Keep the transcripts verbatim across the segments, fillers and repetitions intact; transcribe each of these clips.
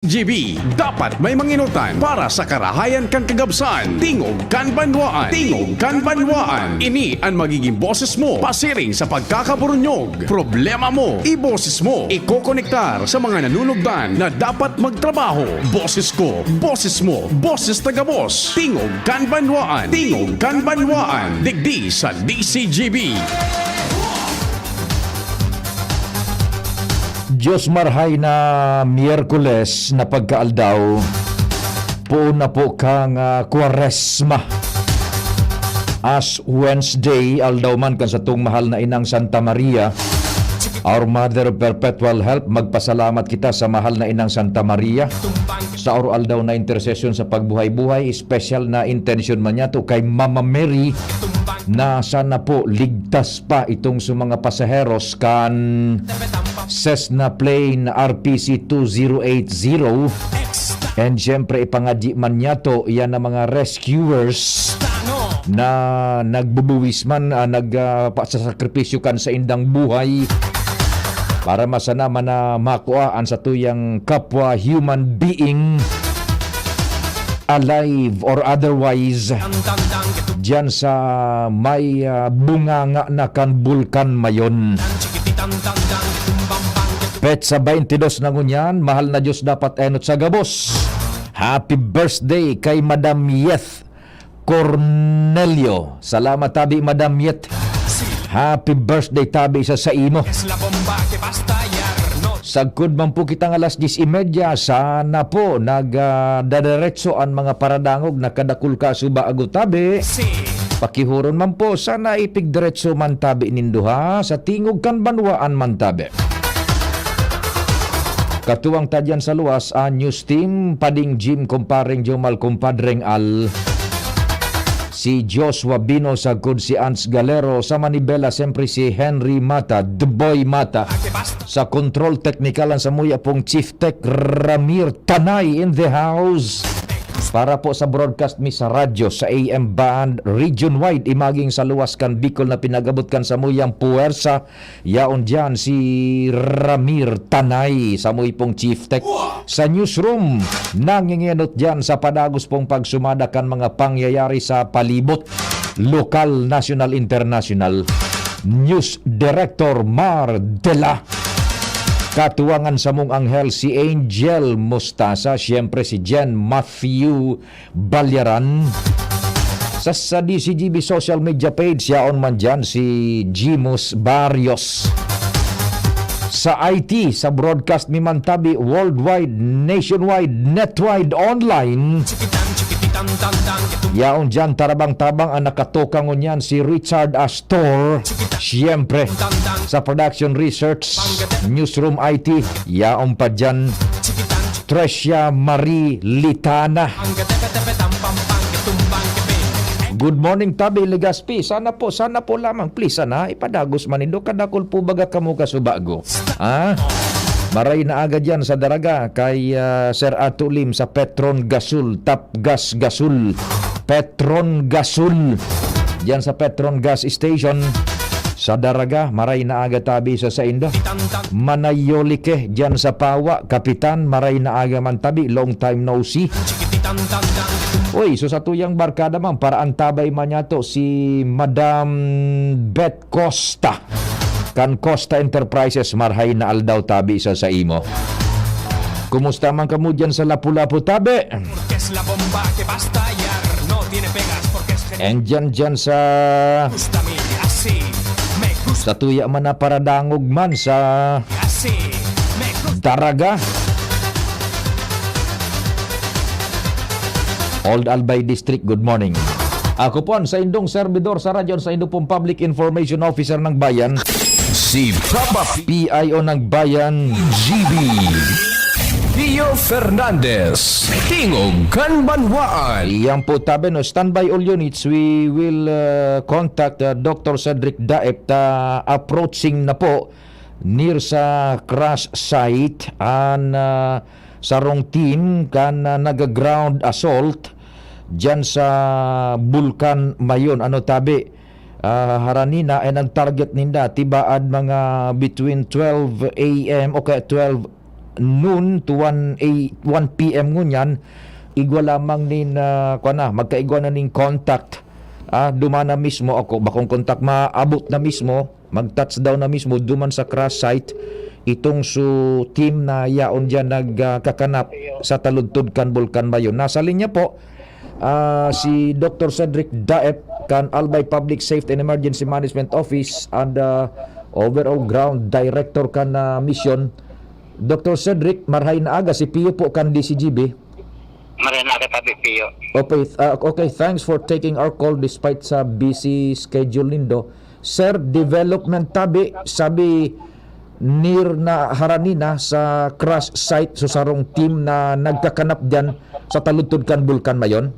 G B, dapat may manginutan para sa karahayan kan kagabsan. Tingog kan Banwaan. Tingog kan Banwaan. Ini an magiging boses mo pasiring sa pagkakaburunyog. Problema mo, iboses mo. Ikokonektar sa mga nanunugdan na dapat magtrabaho. Boses ko, boses mo, boses ta gabos. Tingog kan Banwaan. Tingog kan Banwaan. Digdi sa D C G B. Diyos marhay na Miyerkules na pagkaaldaw, poon na po kang, ah, Kwaresma. Ash Wednesday, aldaw man kan satong mahal na inang Santa Maria, our Mother of Perpetual Help, magpasalamat kita sa mahal na inang Santa Maria sa oro-aldaw na intersesyon sa pagbuhay-buhay, espesyal na intensyon man niya to kay Mama Mary na sana po ligtas pa itong sa mga pasaheros kan Cessna plane R P C two zero eight zero. And siyempre, ipangadyi man niya to, iyan ang mga rescuers na nagbubuwis man, ah, nag, ah, pa-, sa sakripisyo kan sa indang buhay para masana man na makua an satuyang kapwa human being, alive or otherwise, diyan sa may, ah, bunganga na kan Bulkan Mayon. Petsa twenty-two na ngunyan, mahal na Diyos, dapat enot sa gabos. Happy birthday kay Madam Yeth Cornelio. Salamat tabi, Madam Yet. Happy birthday tabi sa saimo. Sagkod man po kitang alas diyes y media, sana po nag, ah, dadaretso an mga paradangog na kadakul ka suba ago tabi. Pakihuron man po, sana ipigdiretso man tabi nindo ha, sa tingog kan banwaan man tabi. Katuwang ta diyan sa luwas, an news team, Pading Jim, Kumpareng Jomal, Kumpadreng Al, si Joshua Bino, sagkod si Ans Galero, sa Manibela, siyempre si Henry Mata, The Boy Mata. Sa control technical, ang samuya pong Chief Tech, Ramir Tanay in the house. Para po sa broadcast mi sa radyo, sa A M band, region-wide, imaging sa luwas kan Bicol na pinag-abot kan samuyang puwersa, yaon diyan si Ramir Tanay, samoy pong Chief Tech. Sa newsroom, nangingenot diyan sa padagos pong pagsumada kan mga pangyayari sa palibot, lokal, nasyonal, internasyonal. News Director Mar Dela. Katuwangan samong anghel si Angel Mostasa, siyempre si Jen Matthew Balyaran. Sa, sa D C G B social media page, yaon man diyan si Jimus Barrios. Sa I T, sa broadcast mi man tabi, worldwide, nationwide, netwide, online. Yaon diyan, tarabang-tabang ang nakatuka ngunyan si Richard Astor. Siyempre, sa production research, newsroom I T, yaon pa diyan. Tricia Marie Litana. Good morning, tabi, Legazpi. Sana po, sana po lamang, please, sana, ipadagos man nindo, kadakul po baga kamo kasubago. Ah? Maray na aga diyan sa Daraga, kay, ah, Sir Ato Lim sa Petron Gasol, Tap Gas Gasol. Petron Gasol. Diyan sa Petron Gas Station. Sa Daraga, maray na aga tabi sa saindo. Manayolike, diyan sa Pawa, Kapitan, maray na aga man tabi, long time no see. Uy, so sa tuyang barkada man, para ang tabay man niya to, si Madam Beth Costa. Kan Costa Enterprises, marhay na aldaw tabi sa saimo. Kumusta man kamo diyan sa Lapu-Lapu, tabi? Porque es la bomba que va a estallar, no tiene pegas porque es genial. And dyan, dyan sa, Gusta mi, así me gusta. Sa tuya man na paradangog man sa, así me gusta. Daraga. Old Albay District, good morning. Ako po ang saindong servidor sa radyo, ang saindo pong Public Information Officer ng Bayan. Si Papa P I O ng Bayan, G B. Pio Fernandez, Tingog kan Banwaan. Yan po, tabi, no, standby all units. We will, uh, contact, uh, Doctor Cedric Daep ta approaching na po near sa crash site an, uh, sarong team kan, uh, naga-ground assault dyan sa Bulkan Mayon. Ano, tabi? Ah, harani na, eh, nag-target ninda, tibaad mga between twelve A M o kaya twelve noon to one a, one P M ngunyan, igwa lamang nin, ah, kuwan na, magkaigwa na nin contact. Ah, duman na mismo ako, bakong contact, maabot na mismo, mag-touchdown na mismo, duman sa crash site, itong su team na yaon diyan nagkakanap sa taludtod kan Bulkan Mayon. Nasa linya po, ah, si Doctor Cedric Daep kan Albay Public Safety and Emergency Management Office and, ah, overall ground director kan, ah, mission. Doctor Cedric, marhay na aga, si Pio po kan D C G B. Marhay na aga tabi, Pio. Okay, th- ah, okay, thanks for taking our call despite sa busy schedule nindo. Sir, development tabi, sabi, near na harani na sa crash site sa sarong team na nagkakanap diyan sa taludtod kan Bulkan Mayon.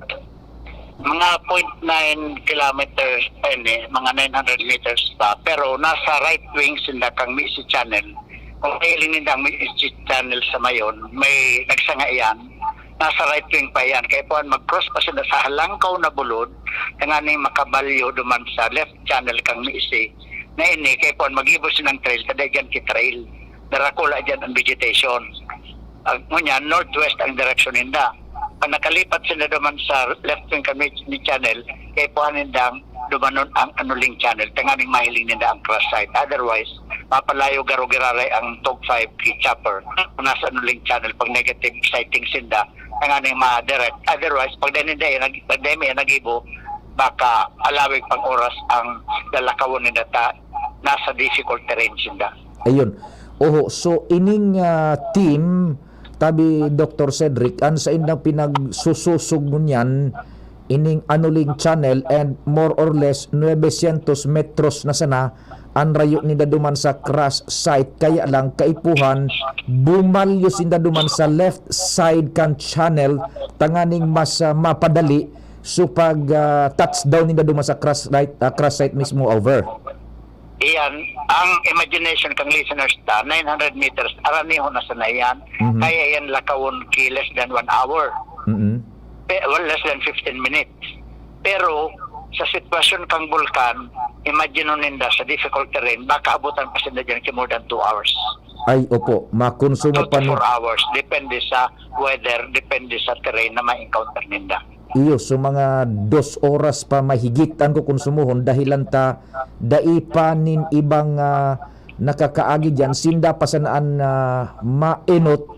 Mga point nine kilometers pa ini, mga nine hundred meters pa, pero nasa right wing sinda kang Misi Channel. Kung mahiling ninda ang Misi Channel sa Mayon, may nagsanga iyan, nasa right wing pa iyan. Kaya puan, mag-cross pa sinda sa halangkaw na bulod, tanganing makabalyo duman sa left channel kang Misi. Na ini, kaya puan, mag-ibo sinang trail, kada dyan ki trail. Darakula dyan ang vegetation. Ag-, ngunyan, northwest ang direksyon ninda. Pag nakalipat sinda duman sa left wing kami ni channel, kaya puan nindang dumanon ang anuling channel, tanganing mahiling ninda ang crash site. Otherwise, mapalayo garo giraray ang Tog five ki chopper. Kung nasa anuling channel, pag negative sighting sinda, tanganing ma-direct. Otherwise, pag dahil ninda yan, nag-, pag dahil yan nag-ibo, baka alawig pang oras ang lalakawon ninda ta nasa difficult terrain sinda. Ayun. Oho, so ining, ah, team, tabi Doctor Cedric, an saindang pinagsusosog ngunyan, ining anuling channel and more or less nuebe syentos metros na sana an rayo ninda duman sa crash site. Kaya lang, kaipuhan, bumalyo sinda duman sa left side kan channel, tanganing mas, ah, mapadali so pag, ah, touchdown ninda duman sa crash site, ah, crash site mismo, over. Iyan, ang imagination kang listeners ta, nine hundred meters, araniho na sana iyan. Mhm. Kaya iyan lakawon ki less than one hour. Mm-mm. Pe-, well, less than fifteen minutes. Pero sa sitwasyon kang bulkan, imagine ninda sa difficult terrain, baka abutan pa sinda dyan ki more than two hours. Ay, opo, makonsumo Two pa to ni four hours, depende sa weather, depende sa terrain na ma-encounter ninda. Iyo, so mga dos oras pa mahigit an kukonsumohon, dahilan ta dai pa nin ibang, ah, nakakaagi diyan, sinda pa sana an, ah, maenot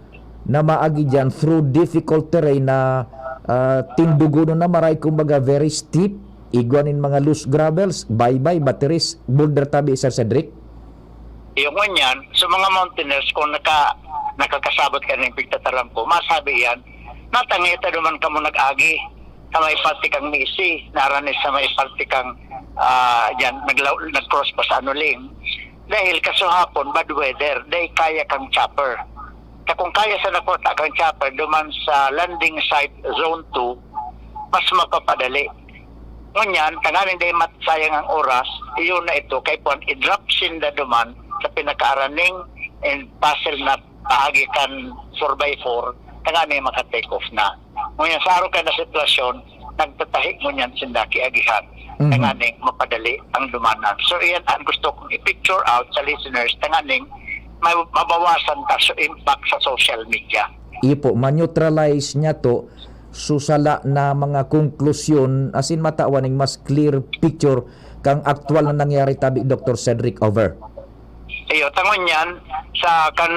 na maagi diyan through difficult terrain na, ah, tindugonon na maray, kumbaga very steep, igwa nin mga loose gravels, baybay, bateris, boulder tabi, Sir Cedric? Iyo ngunyan, sa mga mountaineers, kung naka-, nakakasabot ka ning pigtataram ko, masabi iyan, natangita duman kamo nag-agi sa may parte kang Misi, narani sa may parte kang, ah, diyan, naglaw-, nag-cross pa sa anuling. Dahil kasuhapon, bad weather, dai kaya kang chopper. Sa kung kaya sana kota kang chopper, duman sa landing site zone two, mas mapapadali. Ngunyan, tanganing dai matsayang ang oras, iyon na ito, kay puan, i-drop sinda duman sa pinakaaraning and puzzle na paagi kan four by four, tanganing maka-take off na. Ngunyan, sa araw kaya na sitwasyon, nagtatahi ngunyan sinda ki agihan, Mhm. tanganing mapadali ang dumanan. So, iyan ang gusto kong i-picture out sa listeners, tanganing ma-, mabawasan ta so impact sa social media. Iyo po, ma-neutralize niya to, so sala na mga konklusyon, asin matawan ning mas clear picture kang aktual na nangyari tabi, Doctor Cedric, over. Iyo, tangon yan, sa kan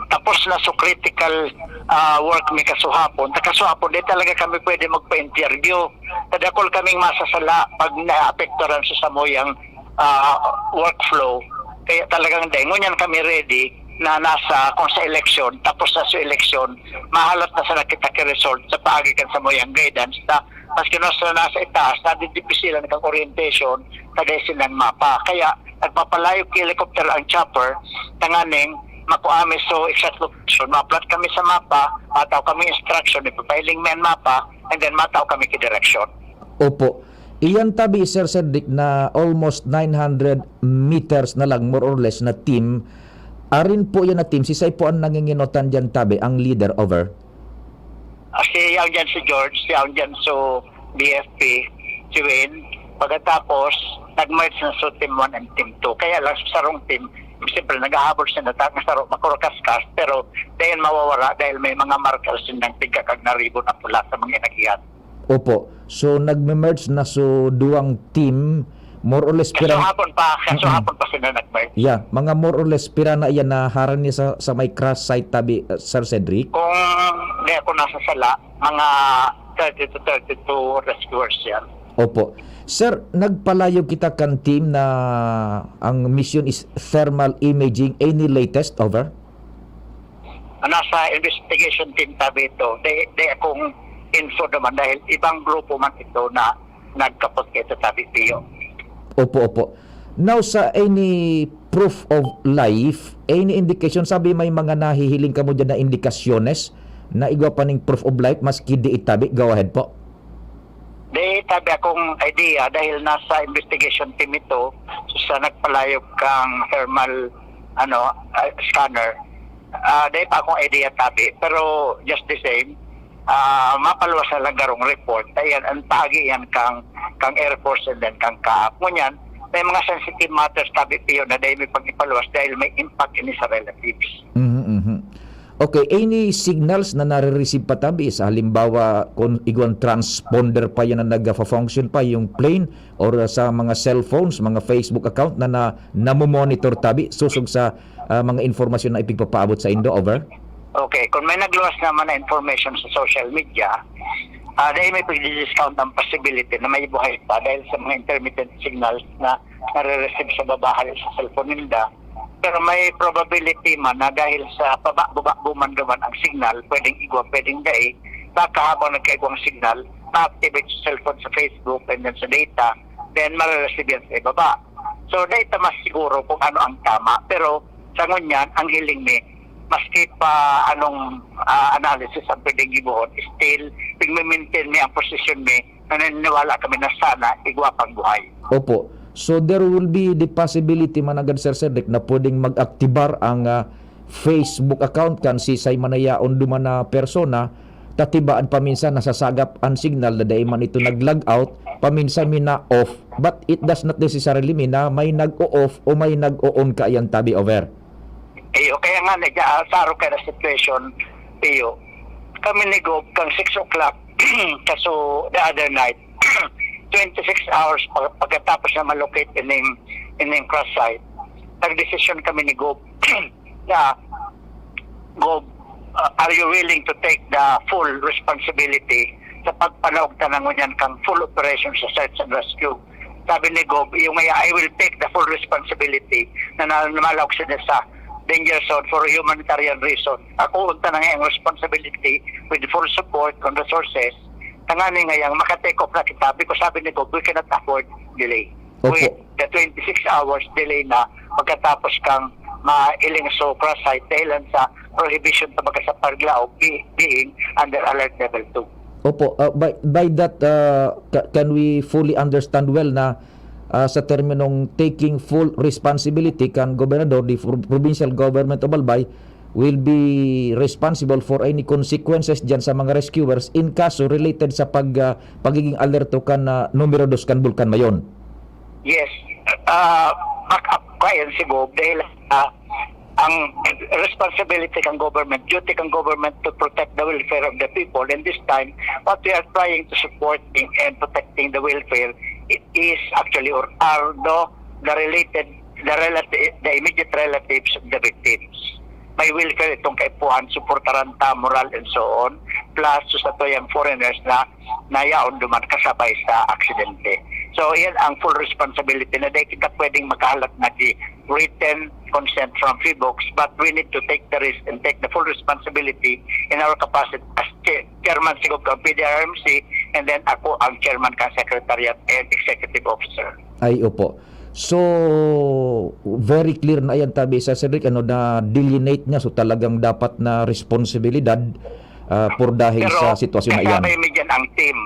tapos na so critical, ah, work mi kasuhapon. Ta kasuhapon, di talaga kami pwede magpa-interview. Ta dakul kaming masasala pag naapektuhan sa samuyang, ah, workflow. Kaya talagang dai. Ngunyan kami ready na nasa, kung sa eleksyon, tapos na sa eleksyon, mahalat na sana kita ki result sa paagi kan samuyang guidance. Ta, maski na sa nasa itaas, nadidipisilan kang orientation, ta dai sinang mapa. Kaya, nagpapalayog ki helicopter ang chopper, tanganing makua mi so exact location. Ma-plot kami sa mapa, matao kami instruction, ipapahiling mi an mapa, and then matao kami ki direksyon. Opo. Iyan tabi, Sir Cedric, na almost nine hundred meters na lang, more or less, na team. Arin po yan na team, sisay po ang nanginginotan diyan tabi, ang leader, over? Ah, si, yaon diyan si George, yaon diyan so B F P, si Wayne. Pagkatapos, nag-merge na so team one and team two. Kaya lang sa sarong team, Siyempre, naghahabol siya na ta-, nga saro, makurkaskas, pero dahil mawawara, dahil may mga markers sindang tigkakag na ribbon na pula sa mga inagihan. Opo. So, nagme-merge na so duwang team, more or less pira... Kasuhapon pa, kasuhapon pa sila nag-merge. Yeah, mga more or less pira na yan na harani sa, sa may crash site tabi, uh, Sir Cedric? Kung di ako nasasala, mga thirty to thirty-two rescuers yan. Opo. Sir, nagpalayo kita kan team na ang mission is thermal imaging. Any latest? Over? Nasa investigation team tabi ito. Di, di akong info naman dahil ibang grupo man ito na nagkapot kay ito tabi, Pio. Opo, opo. Now, sa any proof of life, any indication, sabi may mga nahihiling kamo dyan na indikasyones na igwa pa ning proof of life, maski di itabi? Go ahead po. Di tabi akong idea dahil nasa investigation team ito sa nagpalayog kang thermal, ano, ah, scanner. Ah, di pa akong idea tabi, pero just the same, ah, mapaluwas na lang garong report. Ayan, ang paagi yan kang, kang Air Force and then kang kaap. Ngunyan, may mga sensitive matters tabi, Pio, na dahil may pag-ipaluwas dahil may impact ini sa relatives. Mhm, mhm. Okay, any signals na nare-receive pa tabi sa halimbawa kung igwang transponder pa yan na nag-function pa yung plane or sa mga cellphones, mga Facebook account na, na namomonitor tabi susog sa ah, mga informasyon na ipigpapaabot sa indo? Over. Okay, kung may nagluwas naman na information sa social media, ah, dahil may pag-discount ang possibility na may buhay pa dahil sa mga intermittent signals na nare-receive sa baba hali sa cellphone ninda. Pero may probability man na dahil sa pabakbo-bakbo man duman ang signal, pwedeng igwa, pwedeng dai, baka habang nagkaigwang signal, ma-activate sa cellphone, sa Facebook, and then sa data, then mare-receive yan sa ibaba. So, dai ta mas siguro kung ano ang tama, pero sa ngunyan, ang hiling mi, maski pa anong, ah, analysis ang pwedeng gibohon, still, pigme-maintain mi ang posisyon mi, naniniwala kami na sana igwa pang buhay. Opo. So, there will be the possibility, Managad Sir Cedric, na pwedeng mag-aktibar ang, ah, Facebook account kan sisay man na yaon duman na persona, ta tibaan paminsan nasasagap an signal na dai man ito nag-log out, paminsan mi na-off, but it does not necessarily mean na may nag-o-off o may nag-o-on kaiyan tabi. Over. Iyo, kaya nga, nag-aasaro ka na situation, Pio. Kami ni Gob, kang six o'clock, kaso the other night, twenty-six hours pag-, pagkatapos na malocate ining, ining crash site, nagdesisyon kami ni Gob na, "Gob, uh, are you willing to take the full responsibility sa pagpanaog ta na ngunyan kang full operation sa search and rescue?" Sabi ni Gob, "Iyo ngaya, I will take the full responsibility na, na, na malaog sila sa danger zone for humanitarian reason. Ako unta na ngayang responsibility with full support on resources. Tangani ngayang maka-take off na kita," because sabi ni Gob, "We cannot afford delay." Opo. With the twenty-six hours delay na pagkatapos kang mailing sa crash site dahilan sa prohibition ta baga sa paglaog, be-, being under alert level two. Opo, uh, by, by that, uh, ca-, can we fully understand well na, uh, sa terminong taking full responsibility kan gobernador, the pro-, provincial government of Albay will be responsible for any consequences dyan sa mga rescuers in kaso related sa pag, uh, pagiging alerto kan, uh, numero dos kan Bulkan Mayon? Yes. Ah, back up ko yan si Gob dahil, ah, ang responsibility kang government, duty kang government to protect the welfare of the people. And this time, what we are trying to supporting and protecting the welfare i-, is actually or are the, the related, the relative, the immediate relatives of the victims. May welfare itong kaipuhan, suportaran ta, moral and so on, plus sa tuyang foreigners na nayaon duman kasabay sa aksidente. So, iyan ang full responsibility na dahil kita pwedeng makahalat na di written consent from PHIVOLCS, but we need to take the risk and take the full responsibility in our capacity as chair-, chairman siguro ng P D R M C, and then ako ang chairman ka secretariat and executive officer. Ay, opo. So, very clear na yan, tabi sa Cedric, ano, na delineate niya. So, talagang dapat na responsibilidad, ah, por dahil Pero sa sitwasyon na iyan. Kasabay mi dyan ang team.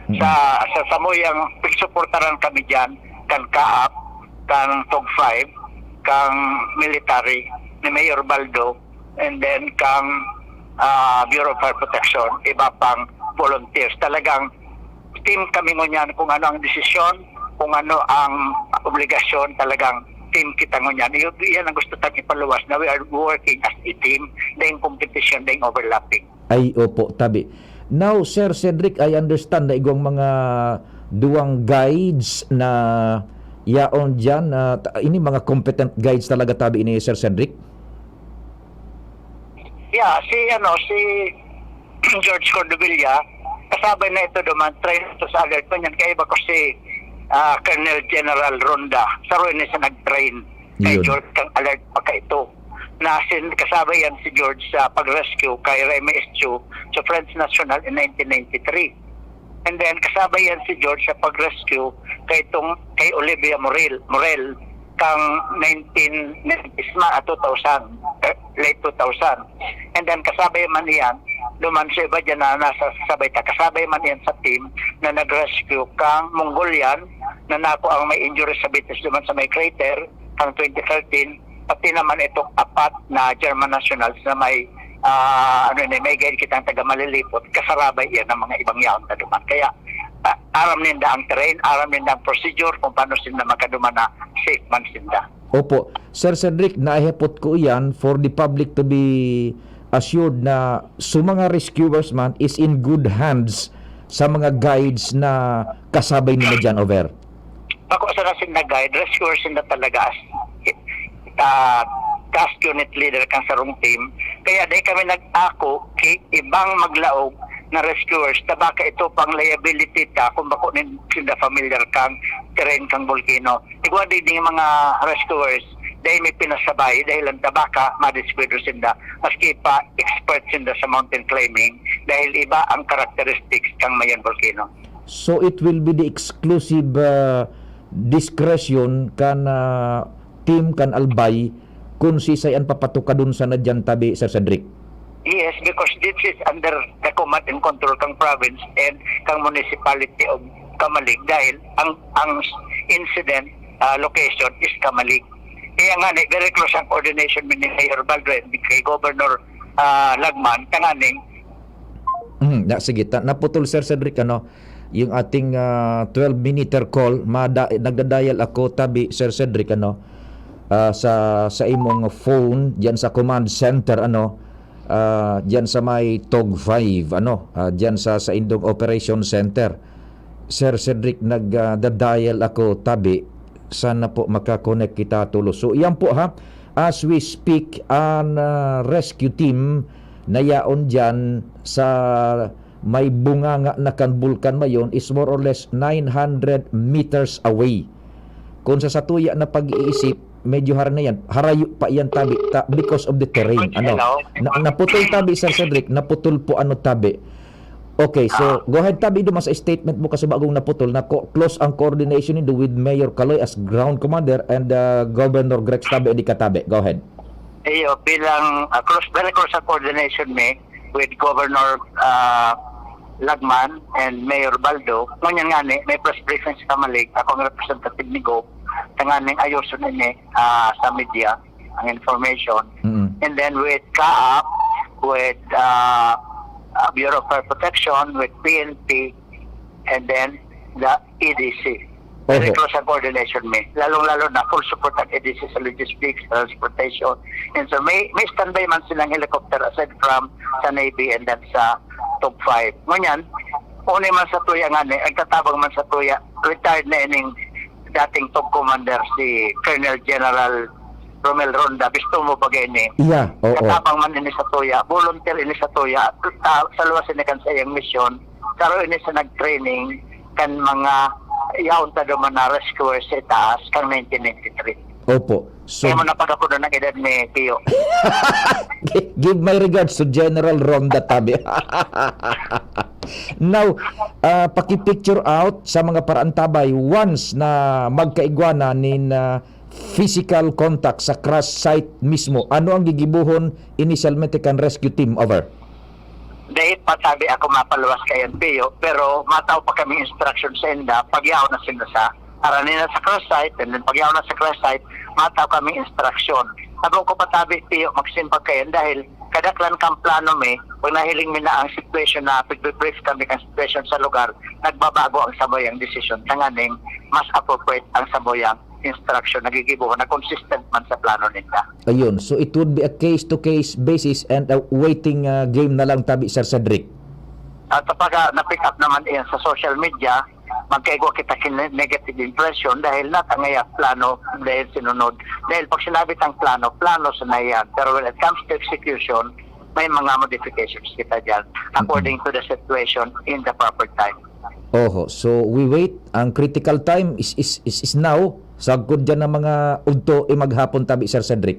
Mm. Sa, sa samuyang pagsuportaran kami dyan, kan kaap, kan tog five, kang military, ni Mayor Baldo, and then kang, ah, Bureau of Fire Protection, iba pang volunteers. Talagang team kami ngunyan kung ano ang desisyon, kung ano ang obligasyon, talagang team kita ngunyan. Iyo, iyan ang gusto tang ipaluwas na we are working as a team, daing competition, daing overlapping. Ay, opo, tabi. Now, Sir Cedric, I understand na igwang mga duwang guides na yaon diyan, ah, ta-, ini mga competent guides talaga, tabi, ini, Sir Cedric? Yeah, si, ano, si George Cordovilla, kasabay na ito duman, train ito sa alert. Ngunyan, kaiba ko si, ah, Colonel General Ronda. Saro ini sa nag-train kay Yun. George kang alert pa ka ito. Na sin-, kasabay yan si George sa pag-rescue kay Remy Estu sa French National in nineteen ninety-three. And then, kasabay yan si George sa pag-rescue kay itong, kay Olivia Morel, Morel, kang nineteen nineties na, ah, two thousand, eh, late two thousand. And then, kasabay man iyan, duman sa iba dyan na nasa sabay ta, kasabay man iyan sa team na nag-rescue kang Mongolian, na nako ang may injury sa bitis duman sa may crater, kang twenty thirteen, pati naman itong apat na German nationals na may, ah, ano ni, may guide kitang taga Malilipot, kasarabay iyan ng mga ibang yaon na duman. Kaya, ah, aram ninda ang terrain, aram ninda ang procedure kung paano sinda makaduman na safe man sinda. Opo. Sir Cedric, naihapot ko iyan for the public to be assured na so mga rescuers man is in good hands sa mga guides na kasabay nila dyan, over. Bako sana sinda guide, rescuer sinda talaga as, ah, task unit leader kan sarong team. Kaya dai kami nag-ako ki ibang maglaog na rescuers, ta baka ito pang liability ta kung bako nin-, sinda familiar kang terrain kang volcano. Igwa di ding mga rescuers, dai may pinasabay, dahil ang ta baka madiskwidro sinda, maski pa expert sinda sa mountain climbing, dahil iba ang characteristics kang Mayon volcano. So, it will be the exclusive, ah, discretion kan, ah, team kan Albay kung sisay an papatukadon sana diyan, tabi, Sir Cedric? Yes, because this is under the command and control kang province and kang municipality of Camalig, dahil ang, ang incident, ah, location is Camalig. Kaya nga, ni, very close ang coordination mi ni Mayor Baldo and kay Governor, ah, Lagman, tanganing Mhm, na, sige, ta-, naputol, Sir Cedric, ano, yung ating, ah, twelve-minute call. Mada-, nagda-dial ako, tabi, Sir Cedric, ano, ah, sa, sa imong phone, diyan sa command center, ano, ah, diyan sa may Tog five, ano, ah, diyan sa, sa indong operation center. Sir Cedric, nag, ah, da-dial ako, tabi. Sana po makakonek kita tulos. So, iyan po, ha. As we speak, an, ah, rescue team na yaon diyan sa may bunganga na kan Bulkan Mayon is more or less nine hundred meters away. Kung sa satuya na pag-iisip, medyo hara na yan. Harayo pa yan, tabi, ta-, because of the terrain. Ano? Hello? Na-, naputol, tabi, Sir Cedric. Naputol po, ano, tabi. Okay, so, Ah. go ahead, tabi, duman sa statement mo kasi bagong naputol na co-, close ang coordination nindo with Mayor Caloy as ground commander and, uh, Governor Grex, tabi, di ka, tabi. Go ahead. Iyo, bilang, ah, close, very close ang coordination mi with Governor, ah, Lagman and Mayor Baldo. Ngunyan nga ni, may press briefing sa Camalig, ako ang representative ni Gov, tanganing ayoson ini, ah, sa media, ang information. Mm. And then with CAAP, with, ah, ah, Bureau of Fire Protection, with P N P, and then the A D C. Very Oho. close ang coordination mi. Lalong-lalo na full support ang A D C sa logistics, transportation. And so may, may standby man silang helicopter aside from sa Navy and then sa Tog five. Ngunyan, uni man sa tuya nga ni, ang tatabang man sa tuya, retired na ining dating Tog Commander si Colonel General Romel Ronda. Gusto mo ba ini? Yeah, oo. Katabang man ini sa tuya, volunteer ini sa tuya, ta-, sa luwas ini kan sa iyang misyon, saro ini sa nag-training kan mga yaon ta duman na rescuer sa itaas kang nineteen ninety-three. Opo. So, kaya mo napagapunan ang edad ni Tiyo. Gi-, give my regards to General Ronda Tabi. Now, ah, paki-picture out sa mga paraantabay once na magkaigwa na nin, ah, physical contact sa crash site mismo. Ano ang gigibohon inisyalmente kan rescue team? Over. Dai pa tabi ako mapaluwas kaiyan, Pio, pero matao pa kami instruction sa inda, pagyaw na sinda sa, arani na sa crash site, and then pagyaw na sa crash site, matao kami instruction. Sabi ko pa tabi, Pio, magsimbag kaiyan dahil kadaklan kang plano mi, pag nahiling mi na ang situation na, pigbe-brief kami kang situation sa lugar, nagbabago ang sambayang desisyon, tanganing mas appropriate ang sambayang instruction na gigibohon na consistent man sa plano ninda. Ayun. So, it would be a case-to-case basis and a waiting, ah, game na lang tabi, Sir Cedric. At kapag, ah, na-pick up naman iyan sa social media, magkaigwa kita kin negative impression dahil natangay ang plano, dahil sinunod. Dahil pag sinabi tang plano, plano sa na yan. Pero when it comes to execution, may mga modifications kita dyan according to the situation in the proper time. Oho. So, we wait. Ang critical time is, is, is, is now. Sagkod dyan ng mga udto, eh, maghapon tabi, Sir Cedric.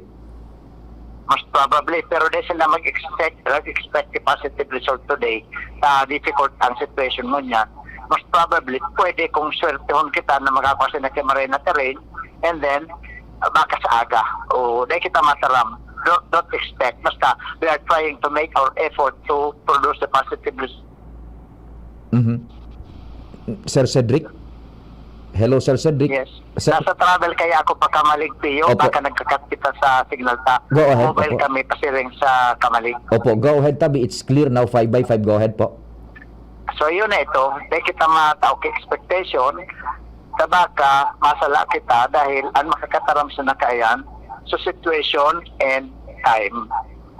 Most probably, pero di sila mag-expect, mag-expect a positive result today. Ah, difficult ang situation mo niya. Most probably, pwede kung swertehon kita na makakuha sila kay Marina Terrain, and then, ah, baka sa aga. O, di kita mataram. Don't, don't expect. Basta, we are trying to make our effort to produce a positive result. Mhm. Sir Cedric? Hello, Sir Cedric? Yes. Sir Nasa travel kaya ako pa Kamalig, Pio. Opo. Baka nagkakat kita sa signal ta. Go ahead, Mobile opo. Kami pasiring sa Kamalig. Opo, go ahead, tabi. It's clear now, five by five. Go ahead po. So, yun na ito. Di kita mataok expectation. Sa baka, masala kita dahil ang makakataram sa nakayan, so situation and time.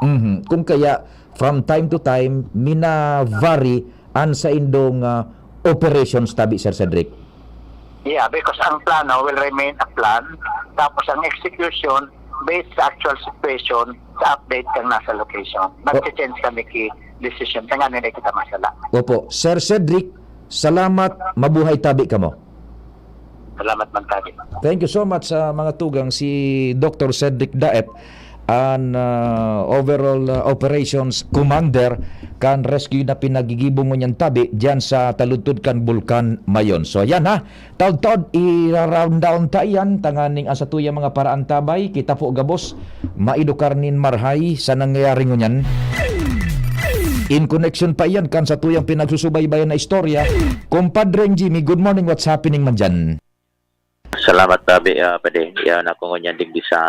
Mhm. Kung kaya, from time to time, mina-vary an saindong, ah, operations tabi, Sir Cedric? Yeah, because ang plano will remain a plan, tapos ang execution, based sa actual situation, sa update kang nasa location. Oh. Magche-change kami ki decision, tanganing di kita masala. Opo. Sir Cedric, salamat. Mabuhay tabi kamo. Salamat man tabi. Thank you so much sa mga tugang. Si Doctor Cedric Daep, an, ah, overall, ah, operations commander kan rescue na pinagigibo ngunyan tabi diyan sa taludtod kan Bulkan Mayon. So, yan ha. Taod-taod, ira-round down ta iyan, tanganing ang satuyang mga paraan tabay, kita po gabos, maedukar nin marhay sa nangyayari ngunyan. In connection pa iyan kan satuyang pinagsusubaybayan na istorya. Kumpadreng Jimmy, good morning, what's happening man diyan? Salamat, Tabi. Ah, pwede, yan ako ngunyan digdi sa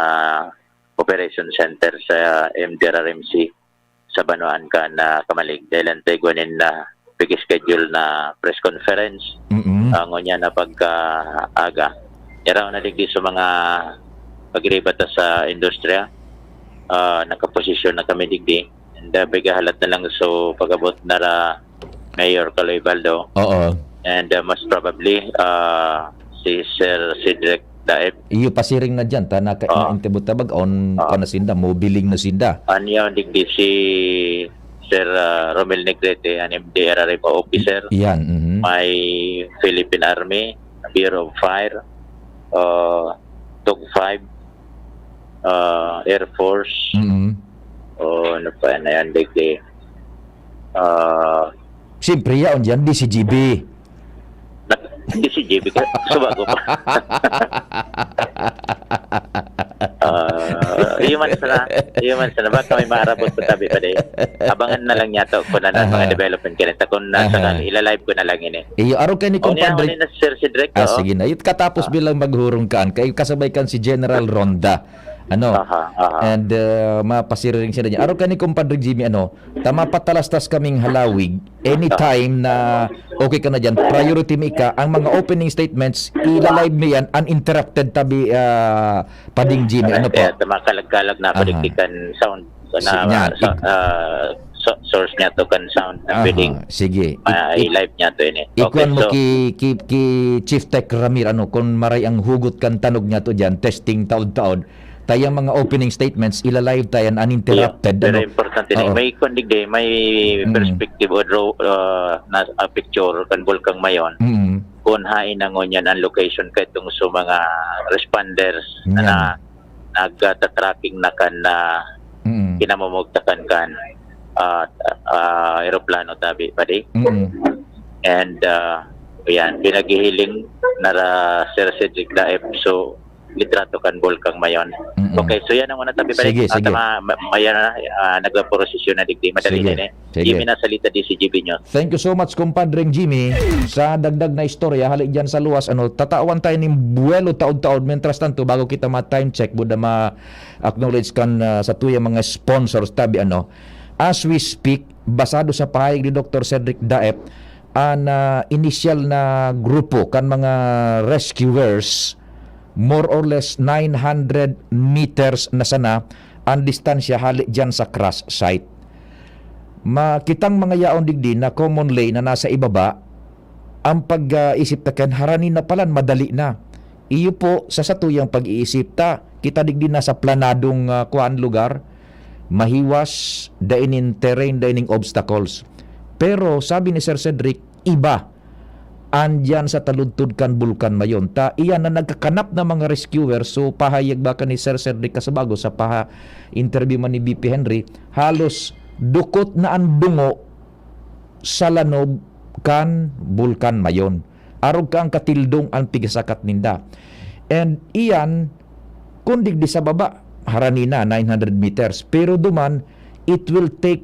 Operation Center sa M D R R M C sa Banwaan kan, ah, Kamalig. Dahil ang tayo guwanin na pag-schedule na press conference, Mm-mm. ah, ngunyan na pagkaaga. Yaraw na digdi sa mga pagriba ta sa industriya, ah, nakaposisyon na kami digdi. And, ah, bigahalat na lang, so, pag-abot na ra Mayor Kaloy Baldo. Oo. And, ah, most probably, ah, si Sir Cedric Daep. Iyo, pasiring na diyan, ta naka-, Oo. na-interview ta bag, on, Oo. pa na sinda, mobiling na sinda. Ano yun, digdi si Sir, ah, Romel Negrete, an M D R R M officer. Yan, mhm. May Philippine Army, Bureau of Fire, ah, Tug five, ah, Air Force. Mhm. O, ano pa na yan, digdi? Ah, Siyempre, yaon diyan, D C G B. Na-, D C G B ka? Subago pa. Ah, iyo man sana, iyo man sana. Baka may maarabot ko tabi pa din. Abangan na lang niya to kung ano ang mga Aha. development kanita. Kung nasa Aha. kan, ilalive ko na lang ini. Iyo, araw kayo ni O, niya, Compadre. Ano na, Sir Cedric, Ah, oo. sige na. It katapos Ah. bilang maghurong kaan, kay kasabay kan si General Ronda. Ano? Aha, aha. And, uh, mapasiriring sila niya. Araw kayo ni Compadre Jimmy, ano, ta mapatalastas kaming halawig. Anytime na okay ka na dyan, priority mi ka, ang mga opening statements, ilalive mi yan, uninterrupted tabi, ah, Pading Jimmy. Ano po? Kaya makalag-kalag na Aha. paligtikan sound. Na, Si-, yan, sa, ik- ah, so-, source niya to kan sound na Aha, pwedeng sige. Ik-, ma-, ik-, i-live niya to ini. Okay, ikuan mo so ki, ki, ki Chief Tech Ramir, ano, kung maray ang hugot kan tanog niya to dyan, testing taod-taod. Tayang mga opening statements, ila-live tayan, uninterrupted, Iyo, very ano? importante na. Oo. May kuan digdi, may Mm. perspective o draw, ah, na, ah, picture kan Bulkang Mayon. Mm. Kung hain na ngunyan ang location kaitong sa mga responders Yan. na nagta-tracking na kan, ah, Mm. kinamumugtakan kan, ah, ah, eroplano tabi, padi. Mm. And, ah, yan, pinaghihiling na ra Sir Cedric Daep. So, litrato kan Bulkang Mayon. Mm. Okay, so yan ang una tabi, padi. Sige, Ah, sige. tama, ma-, mayan na, ah, nagprosesyon na digdi. Madali Sige. din eh. Sige. Jimmy Nasalita, D C G B News. Thank you so much, Compadreng Jimmy, sa dagdag na istorya. Hali dyan sa luwas, ano, tatawan tayo ning buwelo taod-taod. Mientras tanto, bago kita ma-time check, buda ma-acknowledge kan, ah, sa tuyang mga sponsors, tabi, ano. As we speak, basado sa pahayag ni Doctor Cedric Daep, ang, ah, inisyal na grupo kan mga rescuers More or less nine hundred meters na sana ang distansya hali diyan sa crash site. Makitang mga yaon digdi na common lane na nasa ibaba, ang pag-isip ta kan harani na palan, madali na. Iyo po, sa satuyang pag-iisip ta, kita digdi nasa planadong, ah, kuan, lugar, mahiwas, dai nin terrain, dai ning obstacles. Pero sabi ni Sir Cedric, iba. Andiyan sa taludtod kan Bulkan Mayon. Ta, iyan na nagkakanap na mga rescuer. So, pahayag ba ka ni Sir Cedric Casabago sa paha-interview man ni B P Henry, halos dukot na ang dungo sa lanob kan Bulkan Mayon. Arog ka ang katildong ang pigasakat ninda. And iyan, kung digdi sa baba, harani na, nine hundred meters. Pero duman, it will take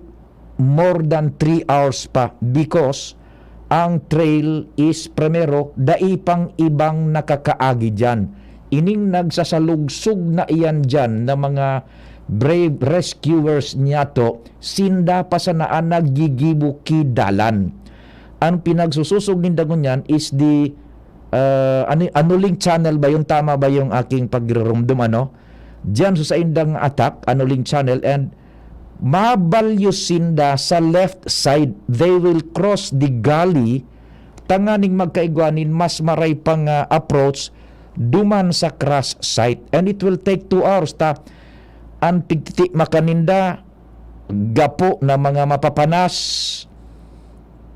more than three hours pa because ang trail is primero, dai pang ibang nakakaagi diyan. Ining nagsasalugsog na iyan diyan na mga brave rescuers niyato, sinda pa sana an naggigibo ki dalan. Ang pinagsususog ninda ngunyan is the, ah, ano, Anuling Channel ba yun? Tama ba yung aking pagrurumdum, ano? Diyan sa saindang attack, Anuling Channel, and mabalyo sinda sa left side. They will cross the gully tanganing magkaigwa nin mas maray pang, ah, approach duman sa crash site. And it will take two hours ta an pigtitimakan ninda, gapo na mga mapapanas,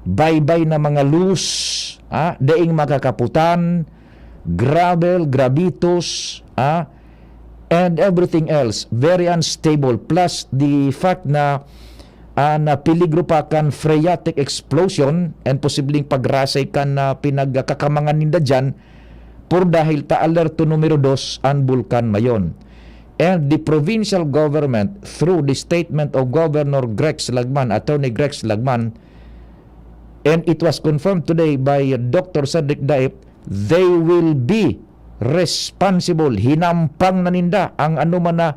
baybay na mga loose, ah, daing makakaputan, gravel, gravitos, ah, and everything else, very unstable. Plus the fact na, ah, na peligro pa kan phreatic explosion and posibleng pagrasay kan, ah, pinagkakamangan ninda diyan, por dahil ta alerto numero dos an Bulkan Mayon. And the provincial government, through the statement of Governor Grex Lagman, Attorney Grex Lagman, and it was confirmed today by Doctor Cedric Daip, they will be responsible. Hinampang na ninda ang anuman na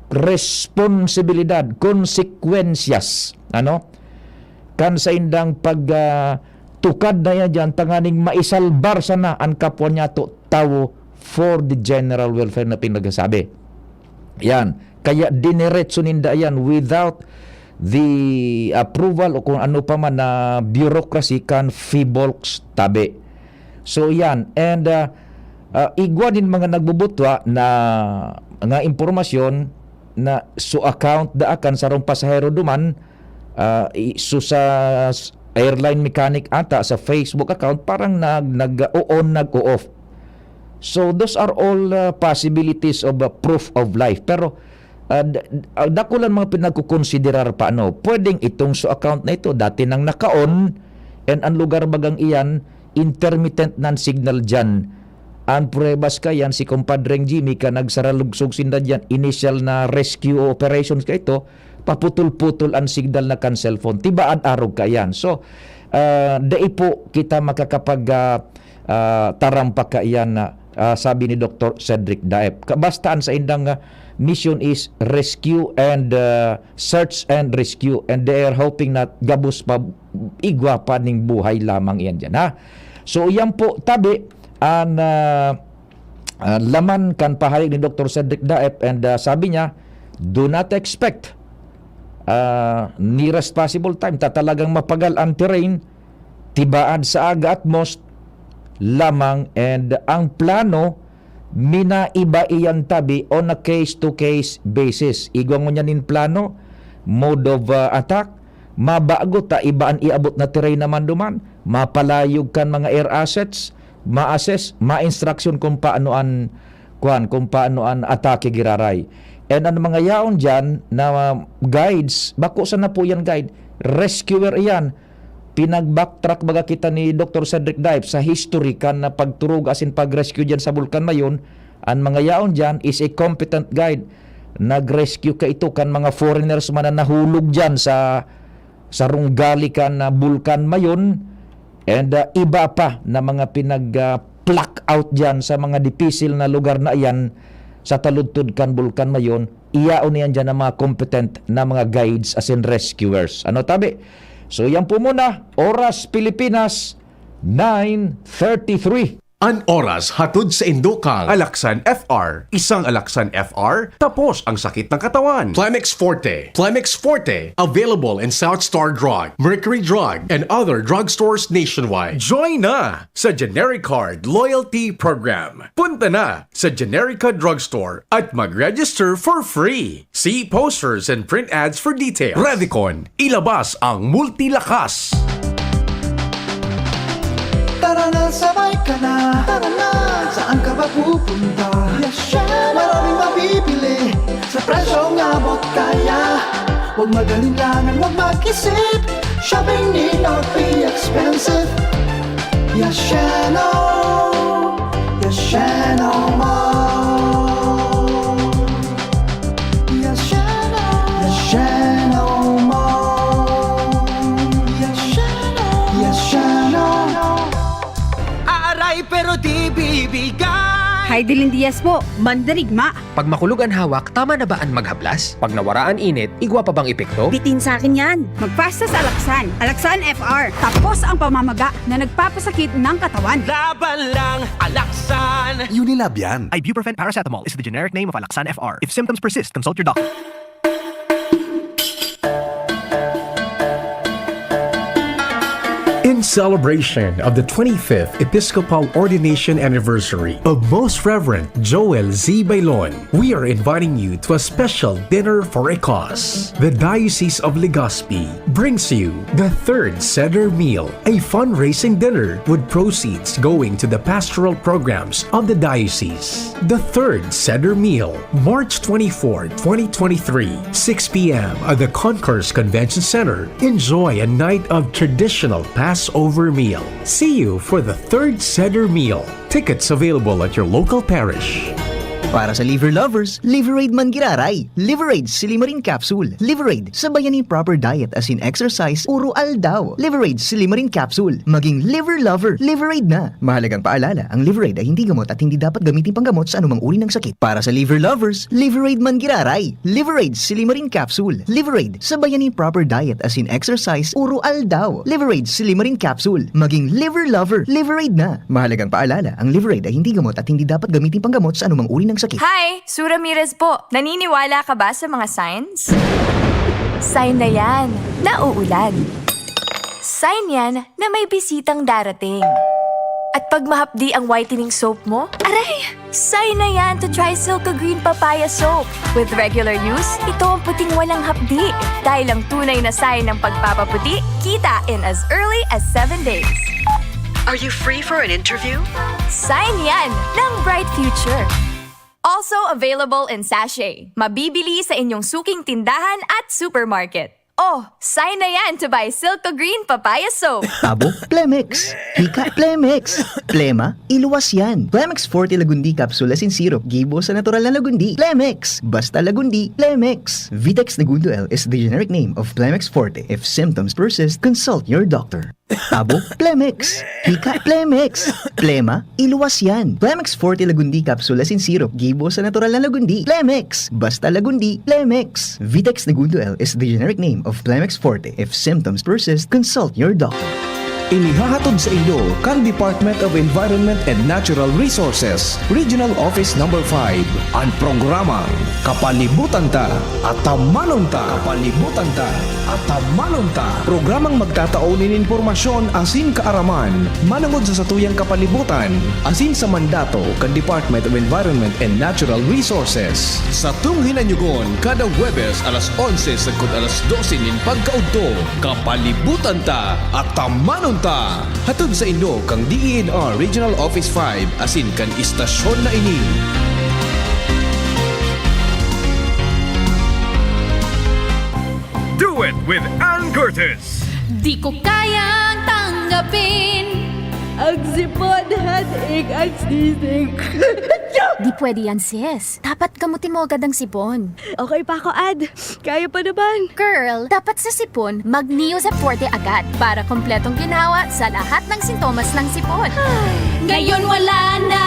responsibilidad, konsekwensyas, ano? Kan saindang pag, ah, tukad na yan dyan, tanganing maisalbar sana ang kapwa niyato tawo for the general welfare na pinagsasabi. Yan. Kaya diniretso ninda yan without the approval o kung ano pa man na bureaucracy kan Phivolcs tabi. So, yan. And, ah, ah, igwa nin mga nagbubutwa na nga impormasyon na so account da kan sarong pasahero duman, ah, i-, so sa s-, airline mechanic ata sa Facebook account, parang nag-, nag-o-on, nag-o-off. So, those are all, ah, possibilities of, ah, proof of life. Pero, ah, d-, ah, dakulan mga pinagkukonsiderar pa, ano, pwedeng itong so account na ito, dati nang naka-on, and ang lugar bagang iyan, intermittent nan signal diyan. Ang pruebas ka yan, si Compadreng Jimmy ka nagsaralugsog sinda diyan, initial na rescue operations ka ito, paputol-putol ang signal na kan cellphone. Tibaad arog ka yan. So, ah, dai po kita makakapag, ah, ah, tarampak ka iyan na, ah, sabi ni Doctor Cedric Daep. Ka-, basta ang saindang, ah, mission is rescue and, ah, search and rescue. And they are hoping na gabos pa, igwa pa ning buhay lamang iyan diyan, ha? So, iyan po, tabi, ang, ah, ah, laman kan pahayag ni Doctor Cedric Daep, and, ah, sabi niya, "Do not expect, ah, nearest possible time, ta talagang mapagal ang terrain, tibaad sa aga at most lamang, and ang plano, minaiba iyan tabi on a case-to-case basis." Igwa ngunyan nin plano, mode of, ah, attack, mabago ta iba an iabot na terrain naman duman, mapalayog kan mga air assets, ma-assess, ma-instruction kung paano an, kuan, kung paano an atake giraray. And an mga yaon diyan na guides, bako sana po yan guide, rescuer iyan. Pinag-backtrack baga kita ni Doctor Cedric Dive sa history kan na pagturog asin pag-rescue diyan sa Bulkan Mayon. An mga yaon diyan is a competent guide. Nag-rescue ka ito kan mga foreigners man na nahulog diyan sa, sa runggali kan, ah, Bulkan Mayon. And, ah, iba pa na mga pinag, ah, pluck out diyan sa mga dipisil na lugar na iyan sa taludtod kan Bulkan Mayon. Iyaon niyan diyan ang mga competent na mga guides asin rescuers. Ano tabi? So, yan po muna. Oras Pilipinas, nine thirty-three. An oras hatod sa indo kang Alaxan F R. Isang Alaxan F R, tapos ang sakit ng katawan. Plemex Forte. Plemex Forte. Available in South Star Drug, Mercury Drug, and other drugstores nationwide. Join na sa Generic Card Loyalty Program. Punta na sa Generica Drugstore at mag-register for free. See posters and print ads for details. Revicon, ilabas ang multilakas. Tara na, sabay ka na. Tara na, saan ka ba pupunta? Yes, syempre. Maraming mabibili sa presyong abot kaya. Huwag mag-alinlangan, huwag mag-isip. Shopping need not be expensive. Yes, Sheno. Yes, Sheno Mall. Yes, Sheno. Yes, Sheno Mall. Yes, Sheno. Yes, Sheno. Aaray pero di bibigay. Hay Dilin Diaz po, mandarigma. Pag makulog an hawak, tama na ba an maghablas? Pag nawara an init, igwa pa bang epekto? Bitin sa akin yan. Magpasta sa Alaxan. Alaxan F R. Tapos ang pamamaga na nagpapasakit ng katawan. Laban lang, Alaxan. Unilab yan. Ibuprofen paracetamol is the generic name of Alaxan F R. If symptoms persist, consult your doctor. In celebration of the twenty-fifth Episcopal Ordination Anniversary of Most Reverend Joel Z. Bailon, we are inviting you to a special dinner for a cause. The Diocese of Legazpi brings you the third Seder Meal, a fundraising dinner with proceeds going to the pastoral programs of the diocese. The third Seder Meal, March twenty-four, twenty twenty-three, six p.m. at the Concourse Convention Center. Enjoy a night of traditional Passover meal. See you for the third Seder Meal. Tickets available at your local parish. Para sa liver lovers, Liveraid man giraray. Liveraid Silimarin Capsule. Liveraid, sabayan nin proper diet asin exercise, uro aldaw. Liveraid Silimarin Capsule. Maging liver lover, Liveraid na. Mahalagang paalala, ang Liveraid ay hindi gamot at hindi dapat gamitin panggamot sa anumang uri ng sakit. Para sa liver lovers, Liveraid man giraray. Liveraid Silimarin Capsule. Liveraid, sabayan nin proper diet asin exercise, uro aldaw. Liveraid Silimarin Capsule. Maging liver lover, Liveraid na. Mahalagang paalala, ang Liveraid ay hindi gamot at hindi dapat gamitin panggamot sa anumang uri ng sakit. Hi! Sue Ramirez po. Naniniwala ka ba sa mga signs? Sign na yan. Nauulan. Sign yan na may bisitang darating. At pag mahapdi ang whitening soap mo, aray! Sign na yan to try Silka Green Papaya Soap. With regular use, ito ang puting walang hapdi. Dahil ang tunay na sign ng pagpapaputi, kita in as early as seven days. Are you free for an interview? Sign yan ng bright future. Also available in sachet. Mabibili sa inyong suking tindahan at supermarket. Oh, sign na yan to buy Silka Green Papaya Soap. Abo, Plemex. Hika, Plemex. Plema, iluwas yan. Plemex Forte Lagundi Capsule asin Syrup. Gibo sa natural na lagundi. Plemex. Basta lagundi, Plemex. Vitex Negundo L is the generic name of Plemex Forte. If symptoms persist, consult your doctor. Abo, Plemex. Hika, Plemex. Plema, iluwas yan. Plemex Forte Lagundi Capsule asin Syrup. Gibo sa natural na lagundi. Plemex. Basta lagundi, Plemex. Vitex Negundo L is the generic name of Plemex Forte. If symptoms persist, consult your doctor. Inihahatod sa inyo kan Department of Environment and Natural Resources, Regional Office Number five, an programang Kapalibutan Ta, Atamanon Ta. Kapalibutan Ta, Atamanon Ta. Programang magtatao nin impormasyon asin kaaraman manongod sa satuyang kapalibutan asin sa mandato kan Department of Environment and Natural Resources. Satong hinanyugon kada Huwebes alas onse sagkod alas dose nin pagkaudto, Kapalibutan Ta, Atamanon Ta. Hatod sa inyo kan D E N R Regional Office five asin kan istasyon na ini. Do it with Ann Curtis. Di ko kayang tanggapin ang sipon, headache, at sneezing. Di pwede yan, sis. Dapat gamutin mo agad ang sipon. Okay pa ako, Ad. Kaya pa naman. Girl, dapat sa sipon, mag-Neo Zeforte agad para kompletong ginhawa sa lahat ng sintomas ng sipon. Ngayon wala na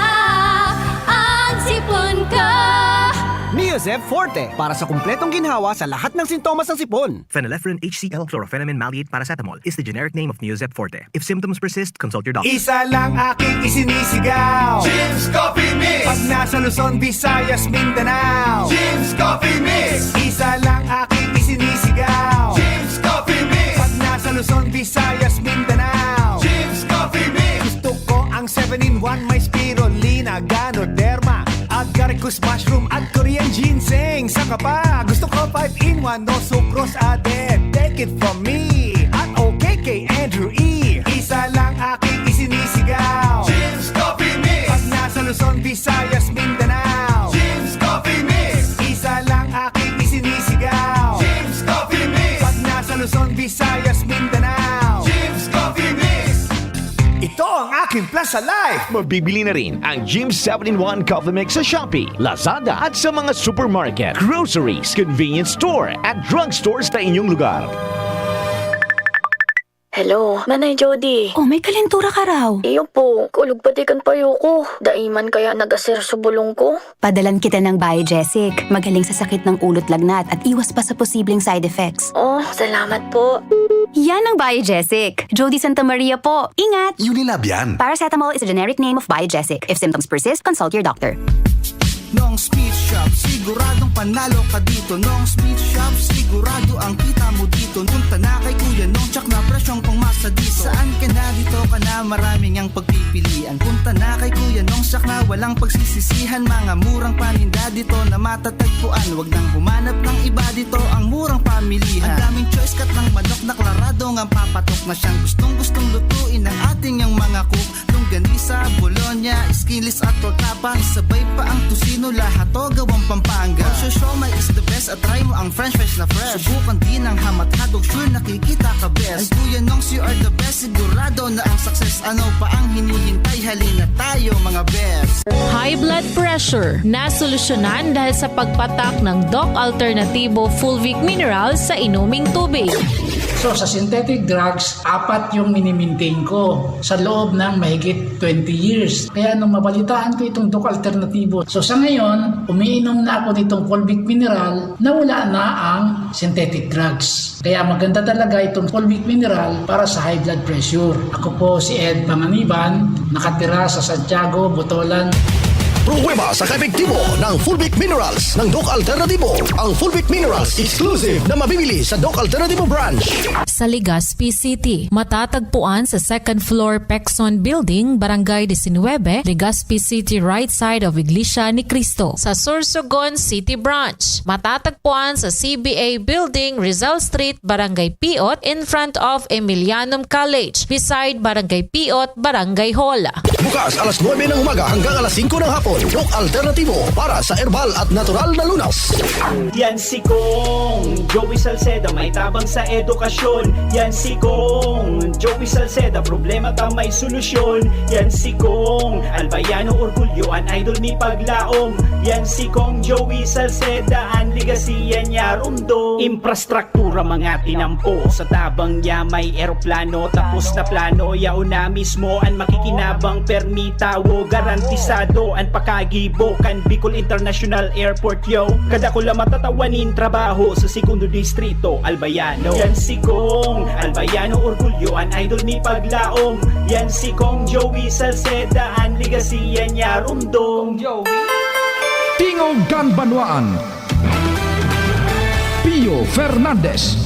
ang sipon ko. Neozep Forte, para sa kumpletong ginhawa sa lahat ng sintomas ng sipon. Phenylephrine H C L, chlorphenamine maleate paracetamol is the generic name of Neozep Forte. If symptoms persist, consult your doctor. Isa lang aking isinisigaw. Jim's Coffee Mix. Pag nasa Luzon, Visayas, Mindanao. Jim's Coffee Mix. Isa lang aking isinisigaw. Jim's Coffee Mix. Pag nasa Luzon, Visayas, Mindanao. Jim's Coffee Mix. Gusto ko ang seven-in-one, may spirulina, ganoderma, agaricus mushroom at Korean ginseng. Saka pa, gusto ko five-in-one, no sucrose added. Take it from me at okay kay Andrew E. Isa lang aking isinisigaw. Jim's Coffee Mix. Pag nasa Luzon, Visayas, Mindanao. Jim's Coffee Mix. Isa lang aking isinisigaw. Jim's Coffee Mix. Pag nasa Luzon, Visayas, Mindanao. Jim's Coffee Mix. Ito ang aking plan sa life. Mabibili na rin ang Jim seven-in-one Coffee Mix sa Shopee, Lazada at sa mga supermarket, groceries, convenience store at drugstores na inyong lugar. Hello, Nanay Jody. Oh, may kalentura ka raw. Iyo po, kulog pati kan payo ko. Dai man kaya nag-aser sa bulong ko. Padalan kita ng Biogesic. Magaling sa sakit ng ulo't lagnat at iwas pa sa posibleng side effects. Oh, salamat po. Yan ang Biogesic. Jody Santa Maria po. Ingat! Unilab yan. Paracetamol is a generic name of Biogesic. If symptoms persist, consult your doctor. Nong Speed Shop, siguradong panalo ka dito. Nong Speed Shop, sigurado ang kita mo dito. Punta na kay Kuya Nong, tsak na presyong pangmasa dito. Saan ka na dito ka na, maraming ang pagpipilian. Punta na kay Kuya Nong, tsak na walang pagsisisihan. Mga murang paninda dito na matatagpuan. Wag nang humanap ng iba dito, ang murang pamilihan. Ang daming choice, cut ng manok na klarado nga papatok na siyang gustong-gustong lutuin ng ating ang mga cook. Longganisa, bologna, skinless at torta pa. Isabay pa ang tocino, lahat to gawang Pampanga. Ang siomai is the best at try mo ang french fries na fresh. Subukan din ang hamat hotdog, sure nakikita ka best. Ang Kuya Nongs, you are the best, sigurado na ang success. Ano pa ang hinihintay? Halina tayo mga best. High blood pressure, nasolusyonan dahil sa pagpatak ng Doc Alternativo Fulvic Minerals sa inuming tubig. So sa synthetic drugs, apat yung minimintain ko sa loob ng mahigit twenty years. Kaya nung mabalitaan ko itong Doc Alternativo, so sa ngayon, umiinom na ako nitong Fulvic Mineral na wala na ang synthetic drugs. Kaya maganda talaga itong Fulvic Mineral para sa high blood pressure. Ako po si Ed Panganiban, nakatira sa Santiago, Botolan. Pruweba sa kaepektibo ng Fulvic Minerals ng Doc Alternativo. Ang Fulvic Minerals exclusive na mabibili sa Doc Alternativo Branch. Sa Legazpi City, matatagpuan sa second floor Pexon Building, Barangay disinwebe, Legazpi City, right side of Iglesia ni Cristo. Sa Sorsogon City Branch, matatagpuan sa C B A Building, Rizal Street, Barangay Piot, in front of Emilianum College, beside Barangay Piot, Barangay Hall. Bukas alas nuebe ng umaga hanggang alas singko ng hapon. Doc Alternativo para sa herbal at natural na lunas. Yan si Kong Joey Salceda, may tabang sa edukasyon. Yan si Kong Joey Salceda, problema ta may solusyon. Yan si Kong Albayano Orgulyo, an idol ni Paglaom. Yan si Kong Joey Salceda, an legacy yan niya rumdom. Infrastruktura mga tinampo, sa tabang niya may eroplano. Tapos na plano, yaon na mismo an makikinabang. Permi tawo, garantisado an pakagibo kan Bicol International Airport, yo. Kadakula matatawanin trabaho sa segundo distrito, Albayano. Yan si Kong Albayano Orgulyo, an idol ni Paglaom. Yan si Kong Joey Salceda, an legacy yan niya rumdom. Tingog kan Banwaan. Pio Fernandez.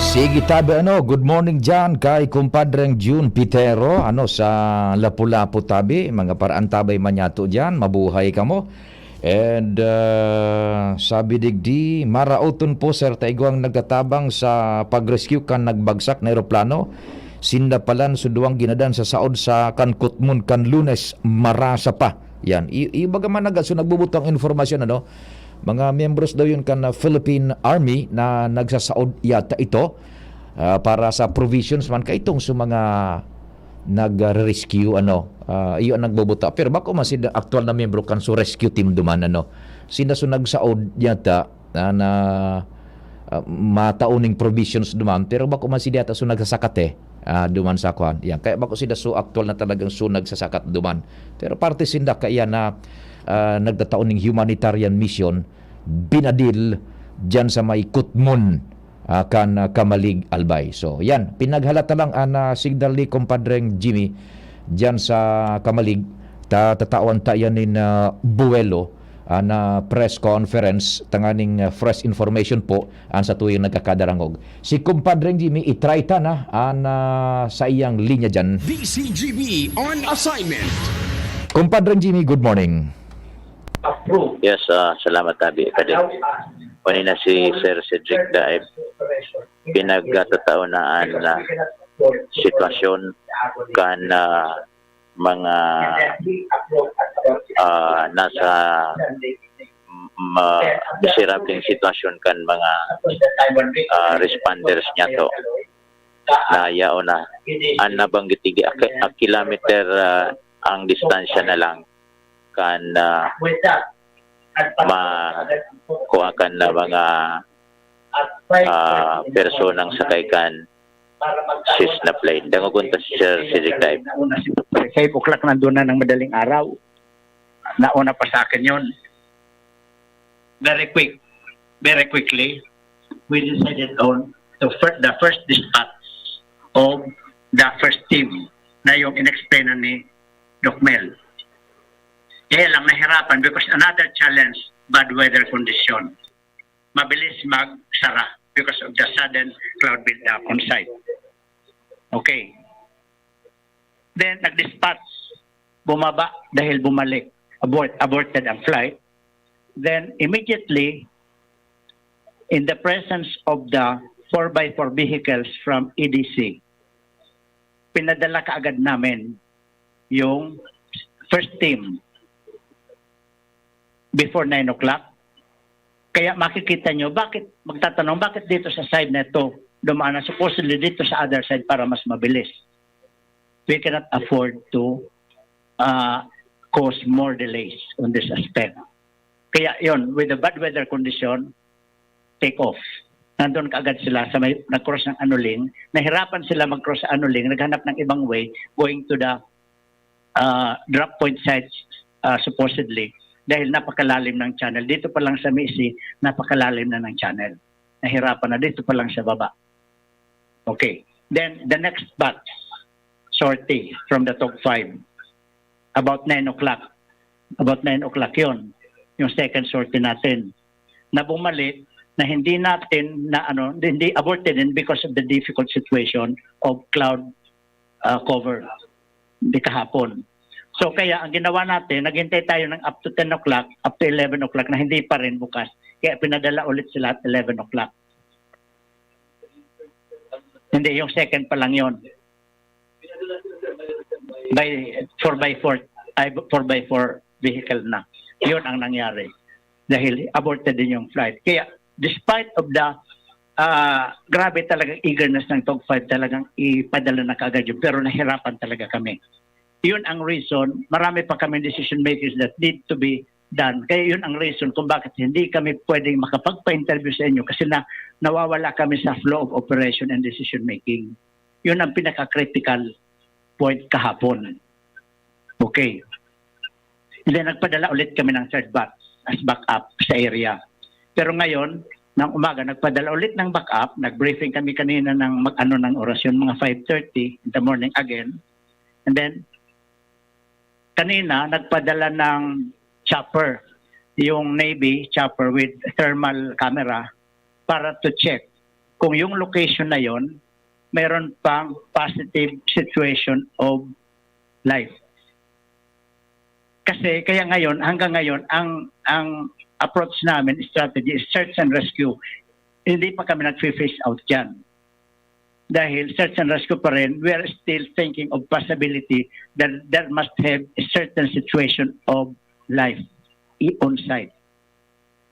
Sige tabi ano, good morning dyan kay kumpadreng June Pitero, ano, sa Lapu-Lapu tabi, mga paraantabay manyato dyan, mabuhay kamo. And uh, sabi digdi, maraoton po sir, taigwang nagtatabang sa pag-rescue kan nagbagsak na eroplano. Sinda palan sudwang ginadan sa saod sa kan Kutmon kan Lunes, marasa pa. Yan. I, ibaga man naga, so nagbubutang informasyon, ano, mga miyembros daw yun kan uh, Philippine Army na nagsasaod yata ito uh, para sa provisions man kaitong sa mga nag-rescue, ano, uh, iyo ang nagbubuta. Pero bako man sila aktual na miyembro kan so rescue team duman, ano. Sila so nagsaod yata na, na uh, matao ning provisions duman, pero bako man sila yata so nagsasakat eh. Uh, duman sa kwan. Yan. Kaya bako sila so aktual na talagang so nagsasakat duman. Pero parte sinda kaya na ah, nagtatao ning humanitarian mission, binadil diyan sa may Kutmon, ah, kan, ah, Camalig, Albay. So, yan, pinaghalata lang an, ah, signal ni Compadreng Jimmy diyan sa Camalig. Ta-, tatawan ta yan nin, ah, buwelo, ah, na press conference, tanganing, ah, fresh information po an satuyang nagkakadarangog. Si Compadreng Jimmy, i-try ta na an, ah, sa iyang linya diyan. D C G B on assignment. Compadreng Jimmy, good morning. Yes, ah, salamat, Abi. Kadi, kanina si Sir Cedric Daib, pinagtatao na an, ah, sitwasyon kan, ah, mga, ah, nasa ma-, miserableng sitwasyon kan mga, ah, responders niya to. Na yaon na. An nabanggit, igi, a, a kilometer, ah, ang distansya na lang kan, ah, ma-, kuha kan na mga, ah, personang sakay kan Cessna plane. Dangogon ta si Sir Cedric Daib. Five o'clock nandun na ng madaling araw. Nauna pa sa akin yun. Very quick, very quickly, we decided on the, fir- the first dispatch of the first team na yung inexplainan ni Doc Mel. Kaya lang nahirapan because another challenge, bad weather condition. Mabilis magsara because of the sudden cloud buildup on site. Okay. Then, nag-dispatch, bumaba dahil bumalik. Abort, aborted ang flight. Then, immediately, in the presence of the four by four vehicles from E D C, pinadala kaagad namin yung first team before nine o'clock. Kaya makikita nyo, bakit, magtatanong, bakit dito sa side na ito, dumaan na supposedly dito sa other side para mas mabilis. We cannot afford to uh, cause more delays on this aspect. Kaya yon, with the bad weather condition, take off. Nandun kaagad sila sa may nag-cross ng Anuling. Nahirapan sila mag-cross sa Anuling, naghanap ng ibang way going to the uh, drop point sites uh, supposedly dahil napakalalim ng channel. Dito pa lang sa Misi, napakalalim na ng channel. Nahirapan na dito pa lang sa baba. Okay. Then, the next batch, sortie from the Tog five, about nine o'clock. About nine o'clock yon, yung second sortie natin. Na bumalik, na hindi natin, na ano, hindi, aborted din because of the difficult situation of cloud uh, cover. Hindi kahapon. So kaya ang ginawa natin, naghintay tayo ng up to ten o'clock, up to eleven o'clock na hindi pa rin bukas. Kaya pinadala ulit sila at eleven o'clock. Hindi, yung second pa lang yon. By four by four, ay four by four vehicle na. Yun ang nangyari. Dahil aborted din yung flight. Kaya despite of the uh, grabe talagang eagerness ng Tog five, talagang ipadala na kaagad yun. Pero nahirapan talaga kami. Yun ang reason, marami pa kami decision makers that need to be done. Kaya yun ang reason kung bakit hindi kami pwedeng makapagpa-interview sa inyo kasi na nawawala kami sa flow of operation and decision making. Yun ang pinaka-critical point kahapon. Okay. And then nagpadala ulit kami ng third batch as backup sa area. Pero ngayon, ng umaga, nagpadala ulit ng backup. Nag-briefing kami kanina ng mag-ano ng orasyon, mga five thirty in the morning again. And then, kanina, nagpadala ng chopper, yung Navy chopper with thermal camera para to check kung yung location na yon mayroon pang positive situation of life. Kasi kaya ngayon, hanggang ngayon, ang ang approach namin, strategy is search and rescue. Hindi pa kami nag-phase out dyan. Dahil search and rescue pa rin, we are still thinking of possibility that there must have a certain situation of life on site.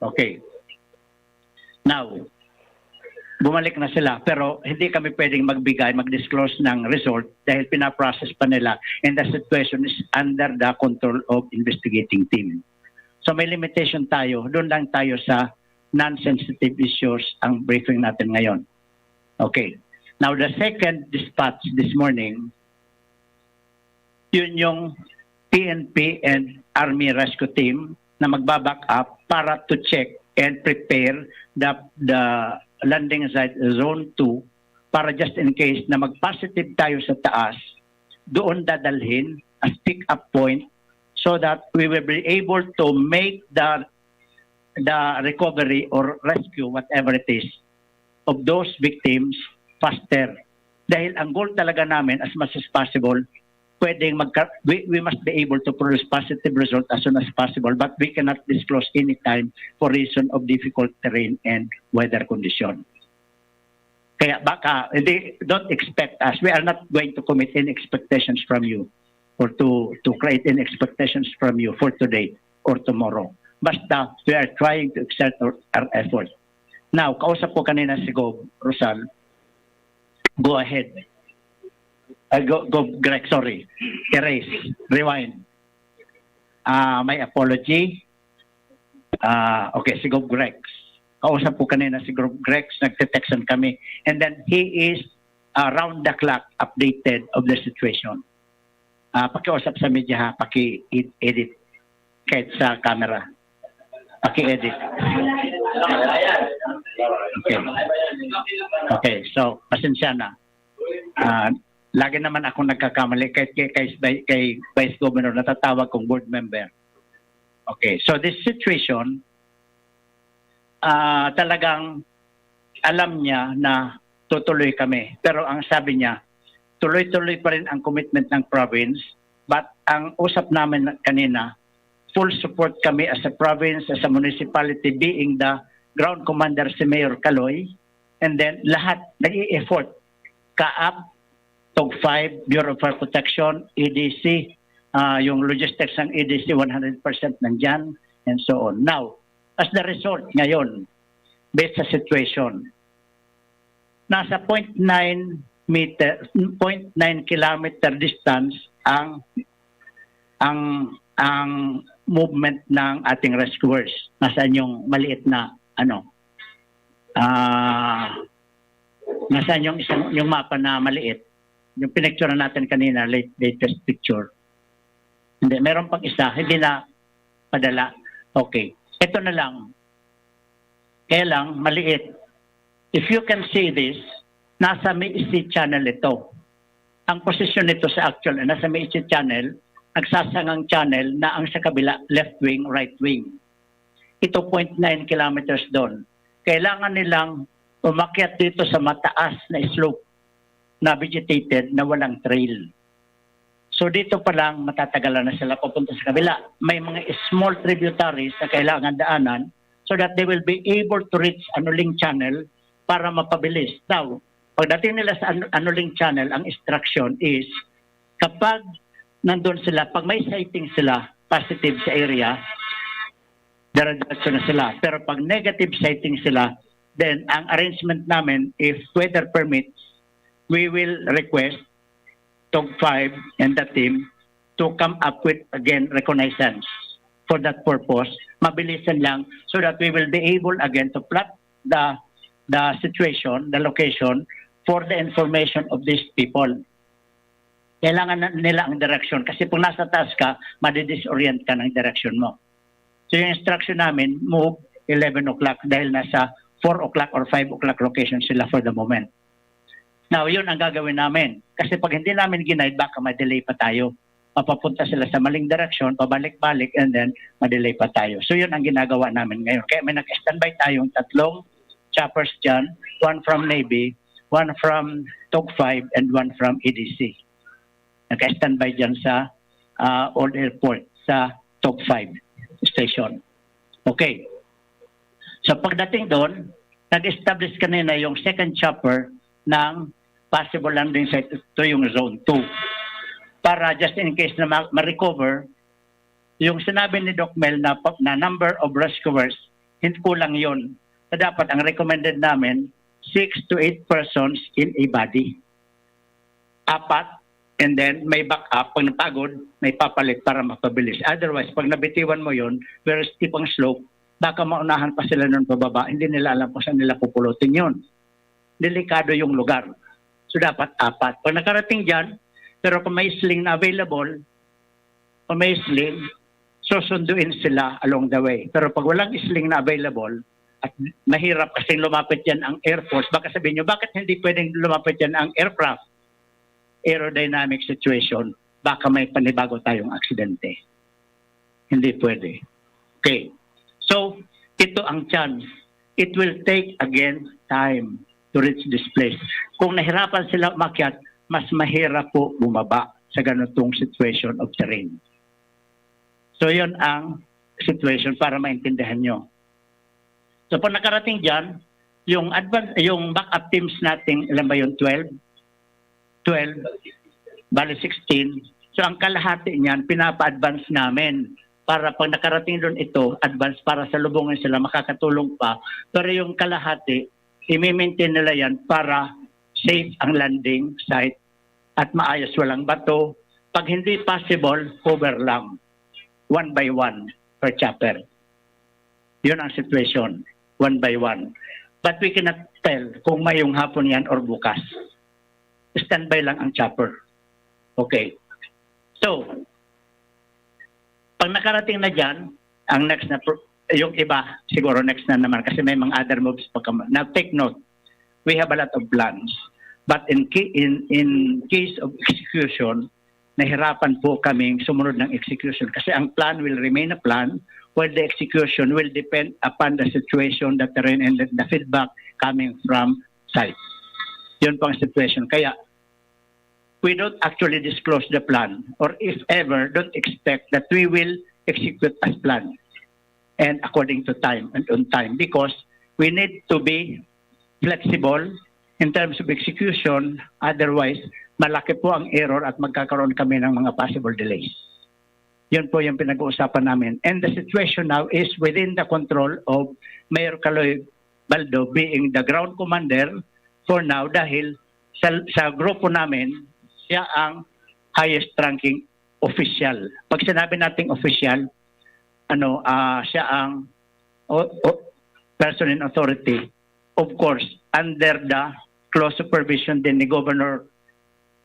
Okay. Now, bumalik na sila pero hindi kami pwedeng magbigay, mag-disclose ng result dahil pinaprocess pa nila and the situation is under the control of investigating team. So may limitation tayo, doon lang tayo sa non-sensitive issues ang briefing natin ngayon. Okay. Now, the second dispatch this morning, yun yung P N P and Army Rescue Team na magba-back up para to check and prepare the, the landing site zone two para just in case na mag-positive tayo sa taas, doon dadalhin as pick-up point so that we will be able to make the, the recovery or rescue, whatever it is, of those victims faster. Dahil ang goal talaga namin, as much as possible, pwedeng magka, we, we must be able to produce positive result as soon as possible, but we cannot disclose any time for reason of difficult terrain and weather condition. Kaya baka, hindi, don't expect us. We are not going to commit any expectations from you or to, to create any expectations from you for today or tomorrow. Basta, we are trying to exert our, our effort. Now, kausap ko kanina si Gob, Rosal. Go ahead. Uh, go, go, Greg, sorry. Erase. Rewind. Ah, my apology. Ah, okay, si Gob Grex. Kausap ko kanina si Gob Grex, nagte-textan kami. And then he is around the clock updated of the situation. Ah, pakiusap sa media ha, paki-edit kahit sa camera. Paki-edit. Okay. Okay, so pasensya na. Ah, lagi naman akong nagkakamali kay, kay, kay, kay Vice Governor, natatawag kong board member. Okay, so this situation, ah, talagang alam niya na tutuloy kami. Pero ang sabi niya, tuloy-tuloy pa rin ang commitment ng province. But ang usap namin kanina, full support kami as a province, as a municipality, being the ground commander si Mayor Caloy. And then lahat nag-i-effort. CAAP, TOG five, Bureau of Fire Protection, E D C, ah, yung logistics ng E D C, one hundred percent nandyan, and so on. Now, as the result ngayon, based sa situation, nasa point nine meter, point nine kilometer distance ang ang ang movement ng ating rescuers. Nasaan yung maliit na ano? Ah, nasaan yung isang yung mapa na maliit? Yung pinicture natin kanina, late, latest picture. Hindi, meron pang isa, hindi na padala. Okay. Ito na lang. Kaya lang, maliit. If you can see this, nasa Meisei Channel ito. Ang posisyon nito sa actual, nasa Meisei Channel, nagsasangang channel na ang sa kabila, left wing, right wing. Ito, point nine kilometers doon. Kailangan nilang umakyat dito sa mataas na slope na vegetated na walang trail. So dito pa lang matatagalan na sila papunta sa kabila. May mga small tributaries na kailangan daanan so that they will be able to reach Anuling Channel para mapabilis. Now, pagdating nila sa Anu- Anuling Channel, ang instruction is kapag nandun sila, pag may sighting sila positive sa area, dire-diretso na sila. Pero pag negative sighting sila, then ang arrangement namin, if weather permits, we will request TOG five and the team to come up with again reconnaissance for that purpose. Mabilisan lang so that we will be able again to plot the the situation, the location for the information of these people. Kailangan na nila ang direction kasi kung nasa taas ka, madidisorient ka ng direction mo. So yung instruction namin, move eleven o'clock dahil nasa four o'clock or five o'clock location sila for the moment. Now, yun ang gagawin namin. Kasi pag hindi namin ginaid, baka ma-delay pa tayo. Mapapunta sila sa maling direction, pabalik-balik, and then ma-delay pa tayo. So, yun ang ginagawa namin ngayon. Kaya may nag-standby tayong tatlong choppers dyan, one from Navy, one from TOG five, and one from E D C. Nag-standby dyan sa ah, Old Airport, sa TOG five station. Okay. So pagdating doon, nag-establish kanina yung second chopper ng possible landing site, ito yung zone two. Para just in case na ma- ma-recover, yung sinabi ni Doc Mel na, pa- na number of rescuers, hindi kulang yon. Na dapat ang recommended namin, six to eight persons in a body. Apat, and then may backup. Pag napagod, may papalit para mapabilis. Otherwise, pag nabitiwan mo yon, very steep ang slope, baka maunahan pa sila nun pababa. Hindi nila alam kung saan nila pupulutin yon. Delikado yung lugar. So, dapat apat. Pag nakarating dyan, pero kung may sling na available, o may sling, susunduin sila along the way. Pero pag walang sling na available, at mahirap kasing lumapit yan ang Air Force, baka sabihin nyo, "Bakit hindi pwedeng lumapit yan ang aircraft?" Aerodynamic situation, baka may panibago tayong aksidente. Hindi pwede. Okay. So, ito ang chance. It will take, again, time to reach this place. Kung nahirapan sila umakyat, mas mahirap po bumaba sa ganitong situation of terrain. So, yun ang situation para maintindihan nyo. So, pag nakarating dyan, yung advance, yung backup teams natin, ilan ba yun? Twelve? Twelve? Bali, sixteen. So, ang kalahati niyan, pinapa-advance namin para pag nakarating doon ito, advance para salubungin sila, makakatulong pa. Pero yung kalahati, i-maintain nila yan para safe ang landing site at maayos, walang bato. Pag hindi possible, hover lang. One by one per chopper. Yun ang situation. One by one. But we cannot tell kung mayong hapon yan or bukas. Standby lang ang chopper. Okay. So, pag nakarating na dyan, ang next na, pro- yung iba, siguro next na naman kasi may mga other moves pa kami. Now, take note, we have a lot of plans. But in, ca- in, in case of execution, nahirapan po kaming sumunod ng execution kasi ang plan will remain a plan while the execution will depend upon the situation, the terrain, and the, the feedback coming from site. Yun po ang situation. Kaya, we don't actually disclose the plan, or if ever, don't expect that we will execute as planned and according to time and on time, because we need to be flexible in terms of execution. Otherwise, malaki po ang error at magkakaroon kami ng mga possible delays. Yun po yung pinag-uusapan namin. And the situation now is within the control of Mayor Kaloy Baldo being the ground commander for now, dahil sa, sa grupo namin, siya ang highest ranking official. Pag sinabi nating official, ano, ah, siya ang o, o, person in authority. Of course, under the close supervision din ni Governor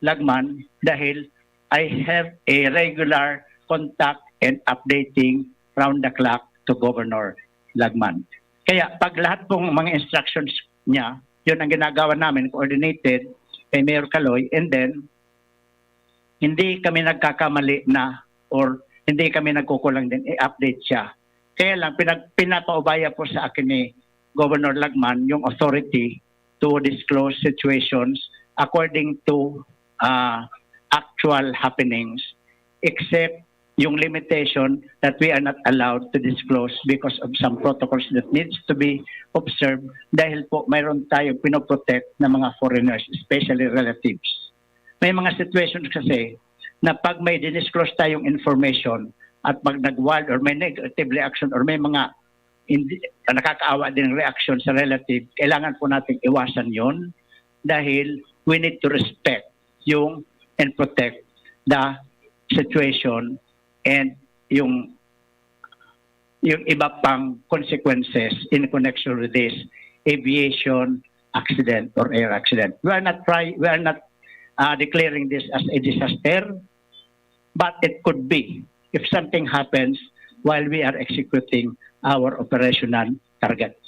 Lagman, dahil I have a regular contact and updating round the clock to Governor Lagman. Kaya pag lahat pong mga instructions niya, yun ang ginagawa namin, coordinated kay Mayor Kaloy, and then hindi kami nagkakamali na or hindi kami nagkukulang din, i-update siya. Kaya lang, pinag, pinapaubaya po sa akin ni Governor Lagman yung authority to disclose situations according to uh, actual happenings, except yung limitation that we are not allowed to disclose because of some protocols that needs to be observed dahil po mayroon tayong pinoprotect na mga foreigners, especially relatives. May mga situations kasi na pag may dinisclose tayong information at pag nag-wild or may negative reaction or may mga hindi, nakakaawa din reaction sa relative, kailangan po natin iwasan yon dahil we need to respect yung and protect the situation and yung yung iba pang consequences in connection with this aviation accident or air accident. We are not try, we are not uh, declaring this as a disaster, but it could be if something happens while we are executing our operational targets.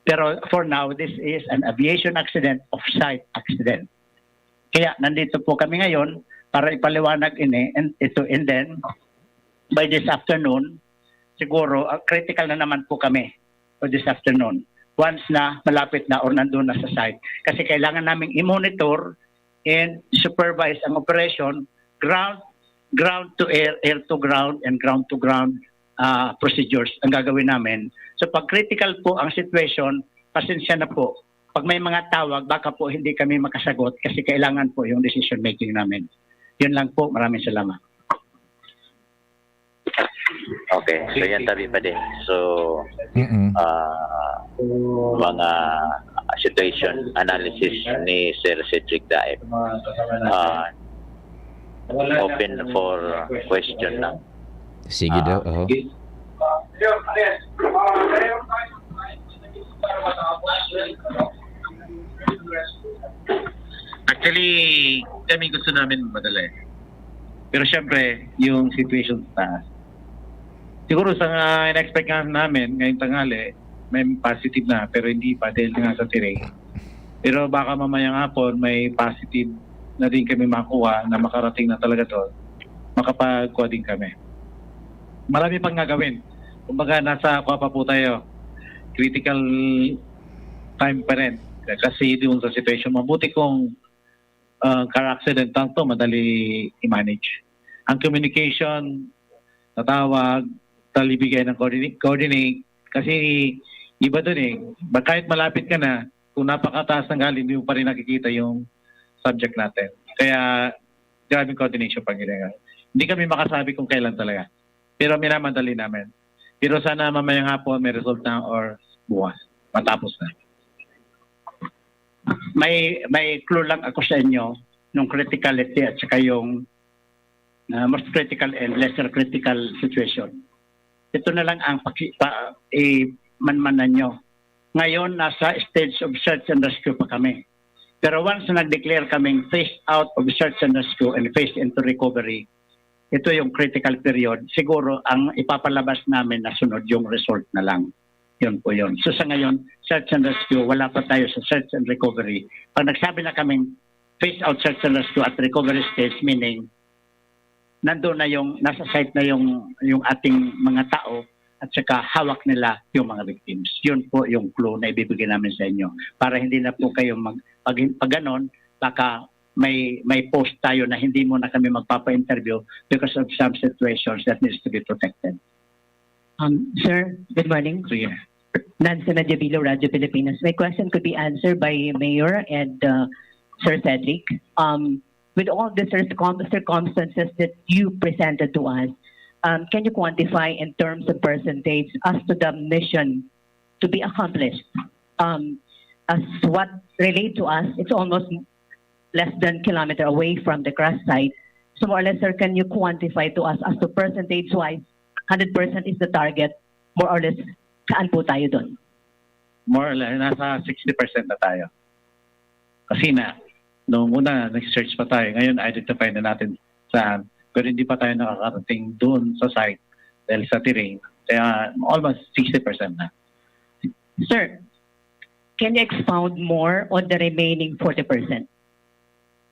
Pero for now, this is an aviation accident, off-site accident. Kaya nandito po kami ngayon para ipaliwanag ini and ito, and then by this afternoon, siguro uh, critical na naman po kami for this afternoon once na malapit na or nandun na sa site. Kasi kailangan naming i-monitor and supervise ang operation, ground ground to air, air to ground, and ground to ground uh, procedures ang gagawin namin. So pag critical po ang situation, pasensya na po. Pag may mga tawag, baka po hindi kami makasagot kasi kailangan po yung decision making namin. Yun lang po. Maraming salamat. Okay, so yan tabi pa din. So, Mm-mm. uh, mga situation analysis ni Sir Cedric Daep. Uh, open for question na. Sige daw. Oh. Actually, kami gusto namin madala eh. Pero siyempre, yung situation sa taas. Siguro sa nga in-expect nga namin ngayong tanghali, may positive na pero hindi pa dahil nga sa terrain. Pero baka mamayang hapon may positive na din kami makuha na makarating na talaga doon. Makapagkuha din kami. Marami pang gagawin. Kumbaga, nasa kuha pa po tayo. Critical time pa rin. Kasi doon sa situation, mabuti kung uh, car accident lang to, madali i-manage. Ang communication, tatawag, talibigay ng coordinate, coordinate kasi iba dun eh. Kahit malapit ka na, kung napakataas ng hali, hindi mo pa rin nakikita yung subject natin. Kaya, grabing coordination pag ginagawa. Hindi kami makasabi kung kailan talaga. Pero minamadali namin. Pero sana mamayang hapon may result na or bukas. Matapos na. May may clue lang ako sa inyo nung criticality at saka yung uh, most critical and lesser critical situation. Ito na lang ang paki, pa, i, manmanan nyo. Ngayon, nasa stage of search and rescue pa kami. Pero once na nag-declare kaming phase out of search and rescue and phase into recovery, ito yung critical period, siguro ang ipapalabas namin na sunod yung result na lang. Yun po yun. So sa ngayon, search and rescue, wala pa tayo sa search and recovery. Pag nagsabi na kaming phase out search and rescue at recovery stage, meaning nandun na yung, nasa site na yung, yung ating mga tao at saka hawak nila yung mga victims. Yun po yung clue na ibibigay namin sa inyo para hindi na po kayo mag, pag, pag ganon, baka may may post tayo na hindi mo na kami magpapa-interview because of some situations that needs to be protected. Um, sir, good morning. Sige. Nancy Mediavilo, Radyo Pilipinas. My question could be answered by Mayor and uh, Sir Cedric. Um, with all the circum- circumstances that you presented to us, um, can you quantify in terms of percentage as to the mission to be accomplished? Um, as what relate to us, it's almost less than kilometer away from the crash site. So more or less, sir, can you quantify to us as to percentage-wise, hundred percent is the target, more or less, saan po tayo doon? More or less, nasa sixty percent na tayo. Kasi na, noong una, nag-search pa tayo. Ngayon, identify na natin saan. Pero hindi pa tayo nakakarating doon sa site dahil sa terrain. Kaya almost sixty percent na. Sir, can you expound more on the remaining forty percent?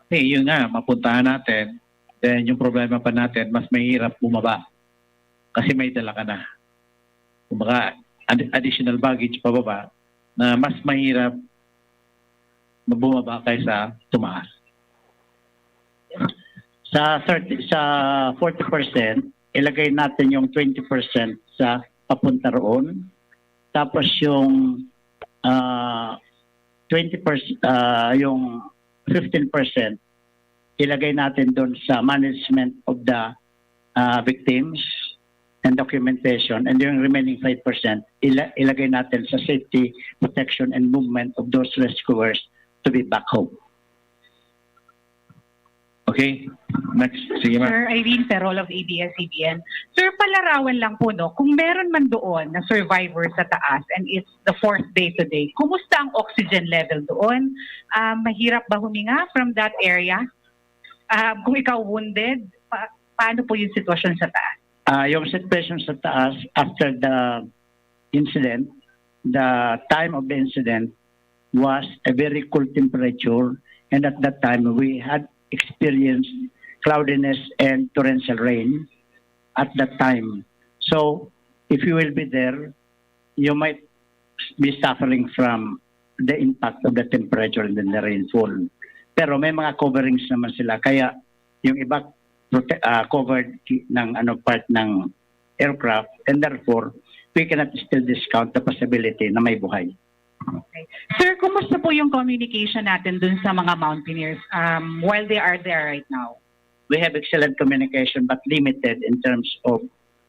Kasi yun nga, mapuntahan natin. Then yung problema pa natin, mas mahirap bumaba. Kasi may dala ka na. Kumbaga, ad- additional baggage pababa na mas mahirap na bumaba kaysa tumaas. Sa thirty, sa forty percent, ilagay natin yung twenty percent sa papunta roon. Tapos yung ah, twenty percent, ah, yung fifteen percent, ilagay natin doon sa management of the ah, victims and documentation, and yung remaining five percent, ila- ilagay natin sa safety, protection, and movement of those rescuers to be back home. Okay? Next. Sige, ma'am. Sir Irene Ferrol of A B S C B N. Sir, palarawan lang po, no, kung meron man doon na survivor sa taas and it's the fourth day today, kumusta ang oxygen level doon? Ah, mahirap ba huminga from that area? Ah, kung ikaw wounded, pa- paano po yung sitwasyon sa taas? Ah, yung situation sa taas, after the incident, the time of the incident was a very cool temperature, and at that time we had experienced cloudiness and torrential rain at that time. So, if you will be there, you might be suffering from the impact of the temperature and then the rainfall. Pero may mga coverings naman sila, kaya yung iba prote- ah, covered ki- ng ano part ng aircraft, and therefore we cannot still discount the possibility na may buhay. Sir, kumusta po yung communication natin dun sa mga mountaineers um, while they are there right now? We have excellent communication but limited in terms of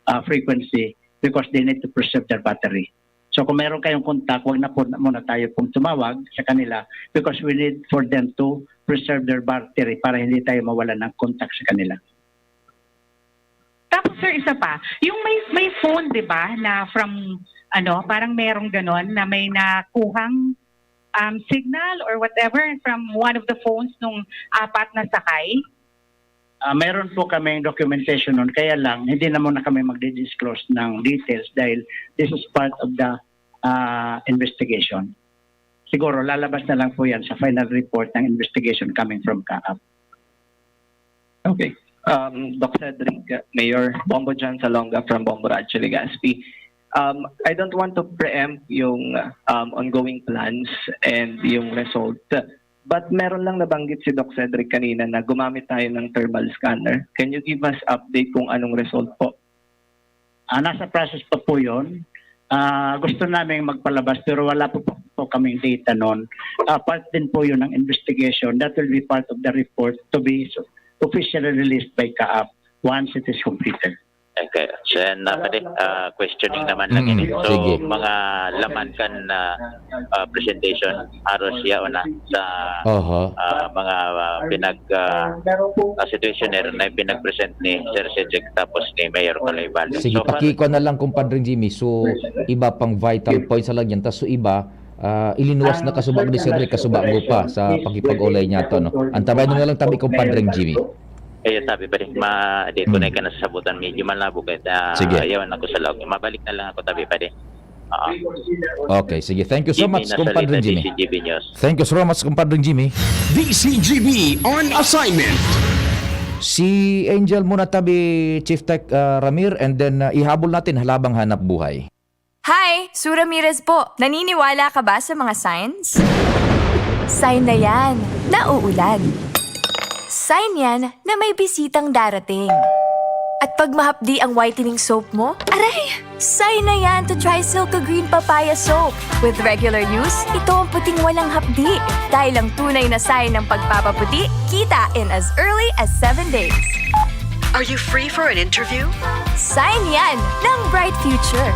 uh, frequency because they need to preserve their battery. So kung meron kayong contact, wag na po muna tayo pong tumawag sa kanila because we need for them to preserve their battery para hindi tayo mawalan ng contact sa kanila. Tapos sir, isa pa, yung may may phone, 'di ba, na from ano, parang merong ganon na may nakuhang um, signal or whatever from one of the phones nung apat na sakay. Ah, mayroon po kaming documentation nun, kaya lang hindi na muna kami magdi-disclose ng details dahil this is part of the, ah, investigation. Siguro lalabas na lang po yan sa final report ng investigation coming from CAAP. Okay. Um, Doc Cedric, Mayor Bombo John Salonga from Bombo Radyo Legazpi. Um, I don't want to preempt yung um, ongoing plans and yung result. But meron lang nabanggit si Doc Cedric kanina na gumamit tayo ng thermal scanner. Can you give us update kung anong result po? Ah, nasa process pa po yun. Ah, gusto namin magpalabas pero wala po, po kaming data noon. Ah, part din po yun ng investigation. That will be part of the report to be officially released by CAAP once it is completed. Okay. Then, uh, pwede, uh, questioning naman lang Mm, ini. So, sige. Mga laman kan uh, uh, presentation, aros yaon na sa Oho. uh, mga uh, pinag uh, uh, situationnaire na pinag-present ni Sir Cedric tapos ni Mayor Kaloy Baldo. Sige, So far, pakiko na lang, Compadre Jimmy. So, iba pang vital points sa lagyan. Tas so iba, ah, ilinuwas na kasuba ni Cedric, kasuba ko pa sa pakipag-ulay niya to, no? Antabay na lang tabi, Compadre Jimmy. Ayun, sabi pa rin, ma, di ko na ka nasasabutan, medyo malabo ka. Uh, Sige. Ayaw na ko sa log. Mabalik na lang ako, tabi pa rin. Oo. Okay, sige. Thank you so Jimmy much, na Compadre salita, Jimmy. D C G B News. Thank you so much, Compadre Jimmy. D C G B on assignment. Si Angel muna tabi, Chief Tech ah, Ramir, and then ah, ihabol natin Halabang Hanap Buhay. Hi! Sue Ramirez po. Naniniwala ka ba sa mga signs? Sign na yan na uulan. Sign yan na may bisitang darating. At pag mahapdi ang whitening soap mo, aray! Sign na yan to try Silco Green Papaya Soap. With regular use, ito ang puting walang hapdi. Dahil ang tunay na sign ng pagpapaputi, kita in as early as seven days. Are you free for an interview? Sign yan ng bright future.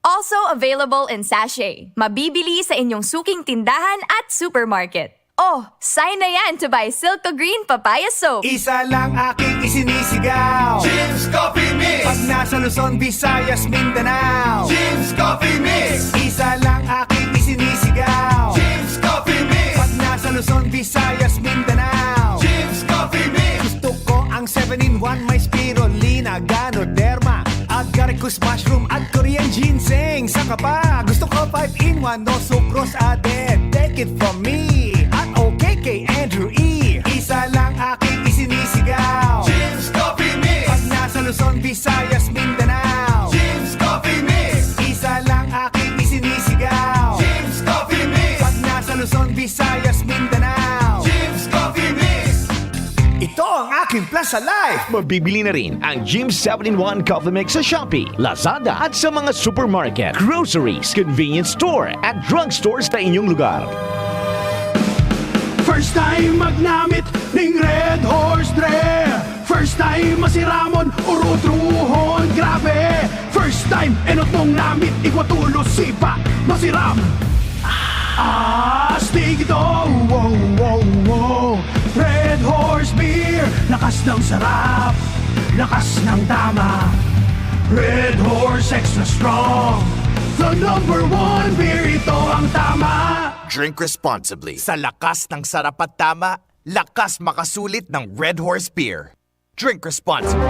Also available in sachet. Mabibili sa inyong suking tindahan at supermarket. Oh, sign na yan to buy Silco Green Papaya Soap. Isa lang aking isinisigaw. Jim's Coffee Mix. Pag nasa Luzon, Visayas, Mindanao. Jim's Coffee Mix. Isa lang aking isinisigaw. Jim's Coffee Mix. Pag nasa Luzon, Visayas, Mindanao. Jim's Coffee Mix. Gusto ko ang seven-in-one, may spirulina, ganoderma, agaricus mushroom at Korean ginseng. Saka pa, gusto ko five-in-one, no sucrose added. Take it from me at okay kay Andrew E. Isa lang aking isinisigaw. Jim's Coffee Mix. Pag nasa Luzon, Visayas, Mindanao. Jim's Coffee Mix. Isa lang aking isinisigaw. Jim's Coffee Mix. Pag nasa Luzon, Visayas, Mindanao. Jim's Coffee Mix. Ito ang aking plan sa life. Mabibili na rin ang Jim seven-in-one Coffee Mix sa Shopee, Lazada at sa mga supermarket, groceries, convenience store at drugstores na inyong lugar. First time magnamit ning Red Horse Dre. First time masiramon, urutrohon, grabe. First time, enot mong namit, igwa tulos, sipa, masiram. Astig ito, wow, wow, wow. Red Horse Beer, lakas ng sarap, lakas ng tama. Red Horse Extra Strong, the number one beer, ito ang tama. Drink responsibly. Sa lakas ng sarap at tama, lakas makasulit ng Red Horse Beer. Drink responsibly.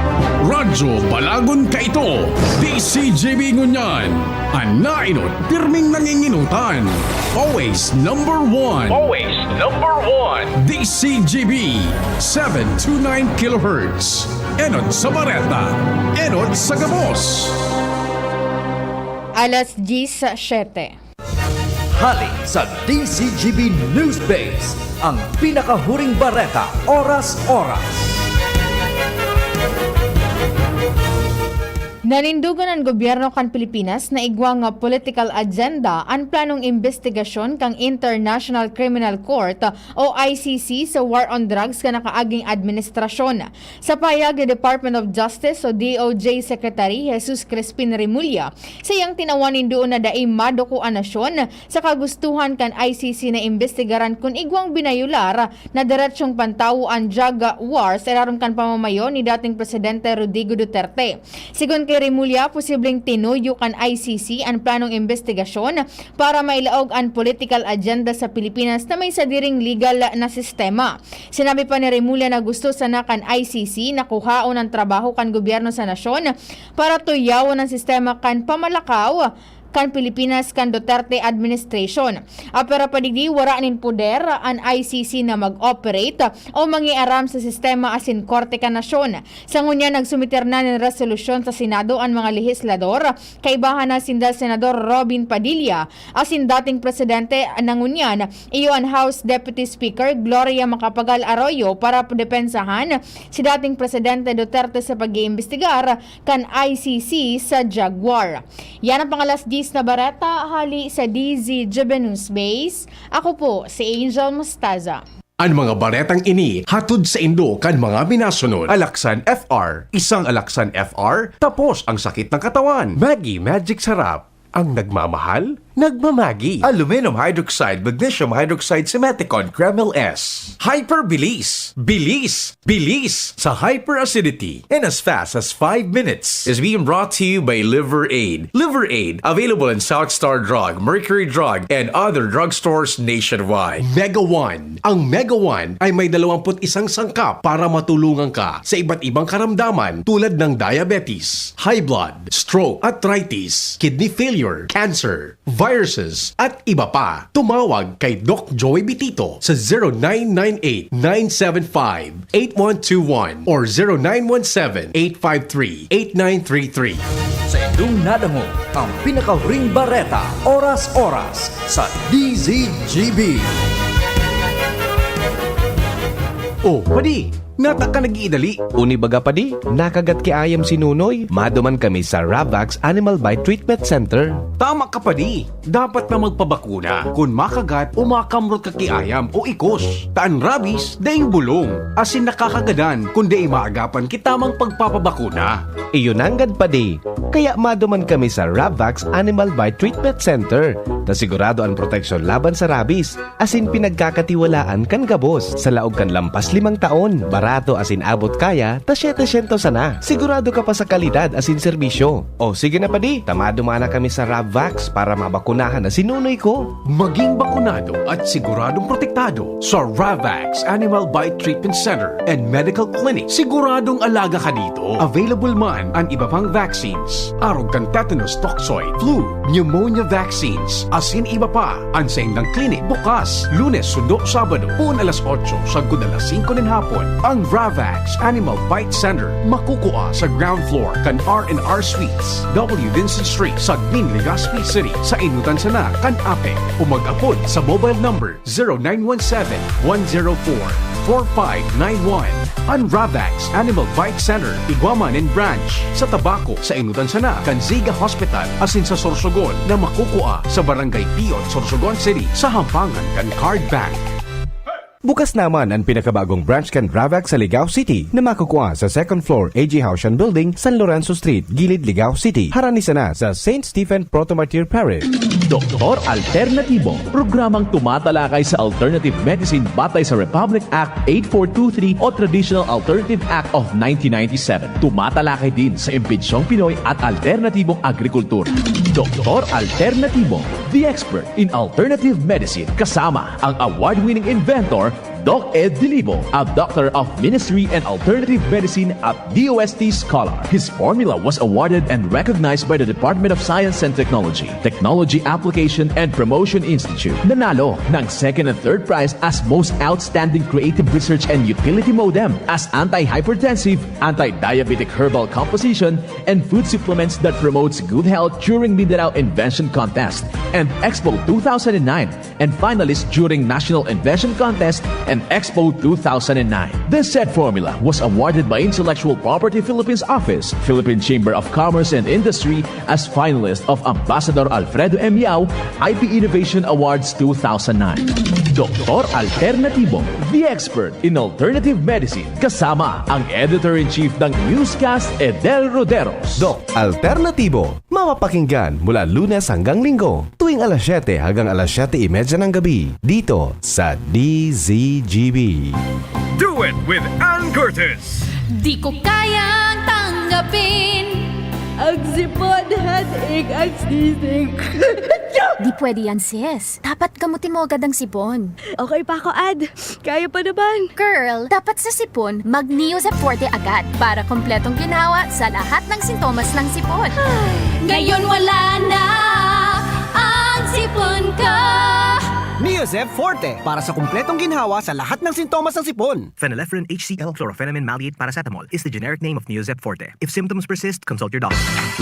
Radyo Balagon Kaito, D C G B Ngunyan. An nainot, pirming nanginginutan. Always number one. Always number one. D C G B, seven two nine kilohertz. Enot sa bareta, enot sa gabos. Alas diyes siyete. Hali sa D C G B News Base, ang pinakahuring bareta, oras-oras. Nanindogon an gobyerno kan Pilipinas na igwa nga political agenda an planong imbestigasyon kan International Criminal Court o I C C sa war on drugs kan nakaaging administrasyon. Sa pahayag ni Department of Justice o D O J Secretary Jesus Crispin Remulla, saiyang tinawan nin duon na dai maduko an nasyon sa kagustuhan kan I C C na imbestigaran kun igwang binayolar na diretsyong pantawo an drug war sa irarom kan pamamayo ni dating Presidente Rodrigo Duterte. Sigon Remulla, posibleng tinuyo kan I C C an planong imbestigasyon para mailaog an political agenda sa Pilipinas na may sadiring legal na sistema. Sinabi pa ni Remulla na gusto sana kan I C C na kuhaon an trabaho kan gobyerno sa nasyon para tuyawon an sistema kan pamalakaw kan Pilipinas kan Duterte administration. Ah, pero padigdi, wara nin poder an I C C na mag-operate o mangiaram sa sistema asin korte kan nasyon. Sa ngunyan, nagsumiter na nin resolusyon sa Senado an mga lehislador, kaibahan na sinda Senador Robin Padilla asin dating presidente na ngunyan iyo an House Deputy Speaker Gloria Macapagal Arroyo para depensahan si dating Presidente Duterte sa pag-iimbestigar kan I C C sa Jaguar. Yan ang pang-alas diyes na bareta hali sa D Z G B News Base. Ako po si Angel Mostaza. An mga baretang ini hatod saindo kan mga minasunod: Alaksan F R, isang Alaksan F R, tapos ang sakit ng katawan. Maggi Magic Sarap, ang nagmamahal, nagmamagi. Aluminum hydroxide, magnesium hydroxide, Simeticone, Kremil S. Hyperbilis, bilis, bilis sa hyperacidity in as fast as five minutes. Is being brought to you by Liver Aid. Liver Aid, available in South Star Drug, Mercury Drug, and other drugstores nationwide. Mega One. Ang Mega One ay may dalawampu't isang sangkap para matulungan ka sa iba't ibang karamdaman tulad ng diabetes, high blood, stroke, arthritis, kidney failure, cancer, viruses, at iba pa. Tumawag kay Doc Joey Bitito sa zero nine nine eight, nine seven five, eight one two one or zero nine one seven, eight five three, eight nine three three. Sa indong nadangog ang pinakahuring bareta, oras-oras sa D Z G B. Oh, padi, nata ka nag-iidali. Uni baga, padi, nakagat ki ayam si Nunoy. Maduman kami sa Ravax Animal Bite Treatment Center. Tama ka, padi. Dapat na magpabakuna kun makagat o makamrot ka ki ayam o ikos. Ta an rabies, daing bulong, asin nakakagadan kun dai maagapan ki tamang pagpapabakuna. Iyo nanggad, padi. Kaya maduman kami sa Ravax Animal Bite Treatment Center, ta sigurado an proteksyon laban sa rabies, asin pinagkakatiwalaan kan gabos. Sa laog kan lampas limang taon, barato asin abot kaya ta setecientos sana. Sigurado ka pa sa kalidad asin serbisyo. O sige na, padi, ta maduman na kami sa Ravax para mabakunahan na si Nunoy ko. Maging bakunado at siguradong protektado sa Ravax Animal Bite Treatment Center and Medical Clinic. Siguradong alaga ka dito. Available man an iba pang vaccines, arog kan tetanus toxoid, flu, pneumonia vaccines, asin iba pa. An saindang clinic bukas Lunes sundo Sabado, poon alas otso sagkod alas singko nin hapon. Ang Ravax Animal Bite Center makukua sa ground floor kan R and R Suites, W Vincent Street, Sagmin, Legazpi City, sa enotan sana kan APEC, o mag-apod sa mobile number zero nine one seven, one zero four, four five nine one. An Ravax Animal Bite Center igwa man nin branch sa Tabaco, sa enotan sana kan Ziga Hospital, asin sa Sorsogon na makukua sa Barangay Piot, Sorsogon City, sa hampangan kan Card Bank. Bukas naman an pinakabagong branch kan Ravax sa Ligao City, na makukua sa second floor, A G Haushan Building, San Lorenzo Street, Gilid, Ligao City. Harani sana sa Saint Stephen Proto-Martyr Parish. Doktor Alternatibo, programang tumatalakay sa alternative medicine batay sa Republic Act eight four two three o Traditional Alternative Act of nineteen ninety-seven. Tumatalakay din sa imbentsyong Pinoy at alternatibong agrikultura. Doktor Alternatibo, the expert in alternative medicine, kasama ang award-winning inventor, Doc Ed Dilibo, a Doctor of Ministry and Alternative Medicine at D O S T scholar. His formula was awarded and recognized by the Department of Science and Technology, Technology Application and Promotion Institute. Nanalo ng second and third prize as Most Outstanding Creative Research and Utility Modem as anti-hypertensive, anti-diabetic herbal composition, and food supplements that promotes good health during Mindanao Invention Contest and Expo two thousand nine, and finalist during National Invention Contest and Expo two thousand nine. This said formula was awarded by Intellectual Property Philippines Office, Philippine Chamber of Commerce and Industry as finalist of Ambassador Alfredo M Yao I P Innovation Awards two thousand nine. Doktor Alternatibo, the expert in alternative medicine, kasama ang editor-in-chief ng newscast, Edel Roderos. Doc Alternatibo, mapapakinggan mula Lunes hanggang Linggo, tuwing alas siyete hanggang alas siyete y media ng gabi, dito sa D Z G B. Do it with Ann Curtis. Di ko kayang tanggapin Ang sipon, headache, ang sisig. Di pwede yan, sis. Dapat gamutin mo agad ang sipon. Okay pa ako, Ad. Kaya pa naman. Girl, dapat sa sipon, mag Neozep Forte agad para kompletong ginhawa sa lahat ng sintomas ng sipon. Ngayon wala na ang sipon ko. Neozep Forte para sa kumpletong ginhawa sa lahat ng sintomas ng sipon. Phenylephrine H C L chlorphenamine maleate paracetamol is the generic name of Neozep Forte. If symptoms persist, consult your doctor.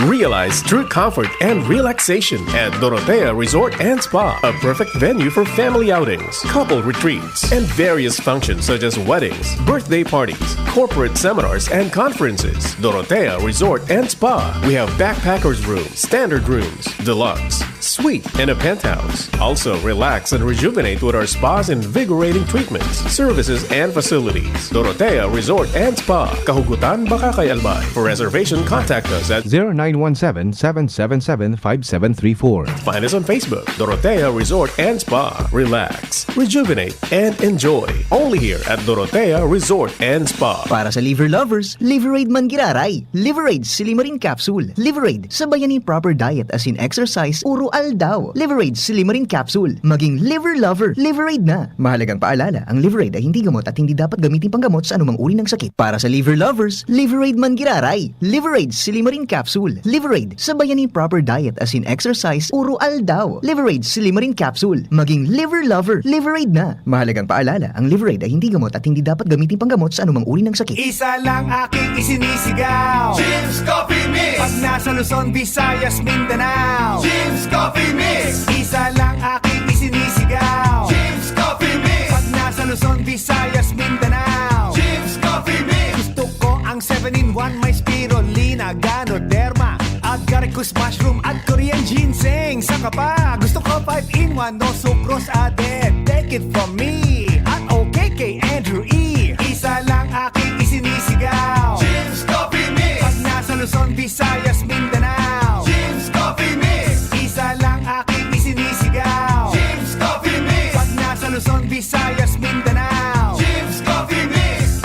Realize true comfort and relaxation at Dorotea Resort and Spa, a perfect venue for family outings, couple retreats, and various functions such as weddings, birthday parties, corporate seminars, and conferences. Dorotea Resort and Spa. We have backpackers room, standard rooms, deluxe, suite, and a penthouse. Also, relax and rejuvenate with our spa's invigorating treatments, services, and facilities. Dorotea Resort and Spa, Kahugutan, Bacacay, Albay. For reservation, contact us at zero nine one seven, seven seven seven, five seven three four. Find us on Facebook, Dorotea Resort and Spa. Relax, rejuvenate, and enjoy. Only here at Dorotea Resort and Spa. Para sa liver lovers, Liverade man giraray. Liverade Silimarin Capsule. Liverade, sabayan ni proper diet as in exercise, uro aldaw. Liverade Silimarin Capsule. Maging liver lover, Liverade na. Mahalagang paalala, ang Liverade ay hindi gamot at hindi dapat gamitin panggamot sa anumang uri ng sakit. Para sa liver lovers, Liverade man giraray. Liverade Silimarin Capsule. Liverade, sabayan ni proper diet as in exercise, uro aldaw. Liverade Silimarin Capsule. Maging liver lover, Liverade na. Mahalagang paalala, ang Liverade ay hindi gamot at hindi dapat gamitin panggamot sa anumang uri ng sakit. Isa lang aking isinisigaw, Jim's Coffee Mix. Pag nasa Luzon, Visayas, Mindanao, Jim's Coffee Mix. Isa lang aking isinisigaw, Jim's Coffee Mix. Pag nasa Luzon, Visayas, Mindanao, Jim's Coffee Mix. Gusto ko ang seven-in-one, may spirulina, ganoderma, agaricus mushroom at Korean ginseng. Saka pa, gusto ko five-in-one, no sucrose added. Take it from me at okay kay Andrew E. Isa lang aking isinisigaw, Jim's Coffee Mix. Pag nasa Luzon, Visayas, Mindanao, Jim's Coffee Mix. Isa lang aking isinisigaw, Jim's Coffee Mix. Pag nasa Luzon, Visayas, Mindanao, Jim's Coffee Mix.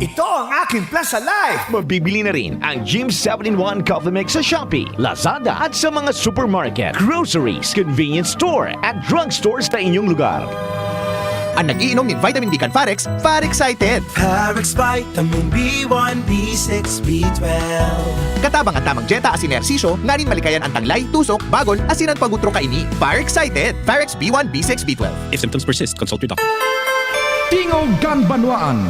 Ito ang aking Plaza Life. Mabibili na rin ang Jim's seven-in-one Coffee Mix sa Shopee, Lazada at sa mga supermarket, groceries, convenience store at drugstores na inyong lugar. An nag-iinom nin vitamin B kan Farex, Farexcited! Farex Vitamin B one, B six, B twelve. Katabang an tamang dyeta asin ehersisyo nganing malikayan an taglay, tusok, bagol, asin an pagutro kaini. Farexcited! Farex B one, B six, B twelve. If symptoms persist, consult your doctor. Tingog kan Banwaan.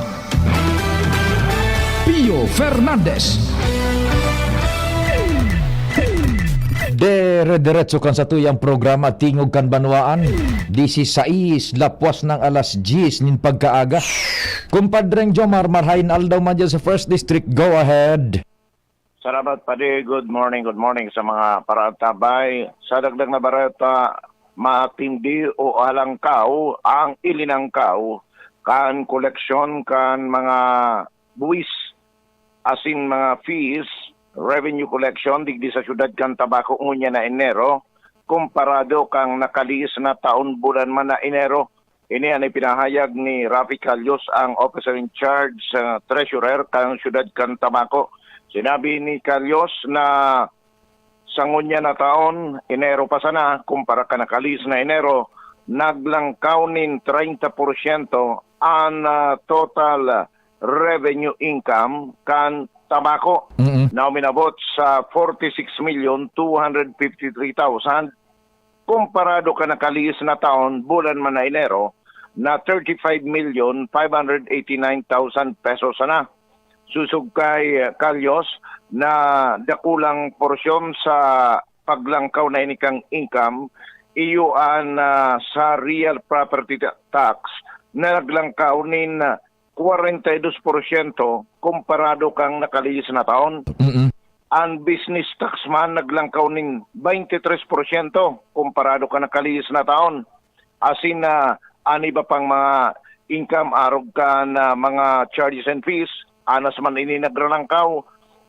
Pio Fernandez. Dire-diretso kan satuyang programa, Tingog kan Banwaan. Disisais, lapwas nang alas dyes nin pagkaaga. Kumpadreng Jomar, marahay na aldaw man dyan sa First District. Go ahead. Salamat, Padi. Good morning, good morning sa mga paratabay. Sa dagdag na bareta, matindi o halangkaw ang ilinangkaw kan koleksyon kan mga buwis asin mga fees, revenue collection, digdi sa siyudad kan Tabaco ngunyan na Enero, komparado kan nakalihis na taon bulan man na Enero. Ini an ipinahayag ni Rafi Calios, ang officer in charge sa treasurer kan siyudad kan Tabaco. Sinabi ni Calios na sa ngunyan na taon, Enero pa sana, kumpara kan nakalihis na Enero, naglangkaw nin treinta porsyento an, ah, total revenue income kan Tabaco na uminabot sa forty-six million two hundred fifty-three thousand, komparado kan nakalihis na taon, bulan man na Enero, na thirty-five million five hundred eighty-nine thousand pesos sana. Sosog kay, ah, Calios, na dakulang porsyon sa paglangkaw na ini kan income, iyo an, ah, sa real property ta-, tax na naglangkaw nin, ah, kwarenta y dos porsyento komparado kan nakalihis na taon. An business tax man naglangkaw nin baynte tres porsyento komparado kan nakalihis na taon. Asin na an iba pang mga income arog kan, ah, mga charges and fees, anas man ini nagralangkaw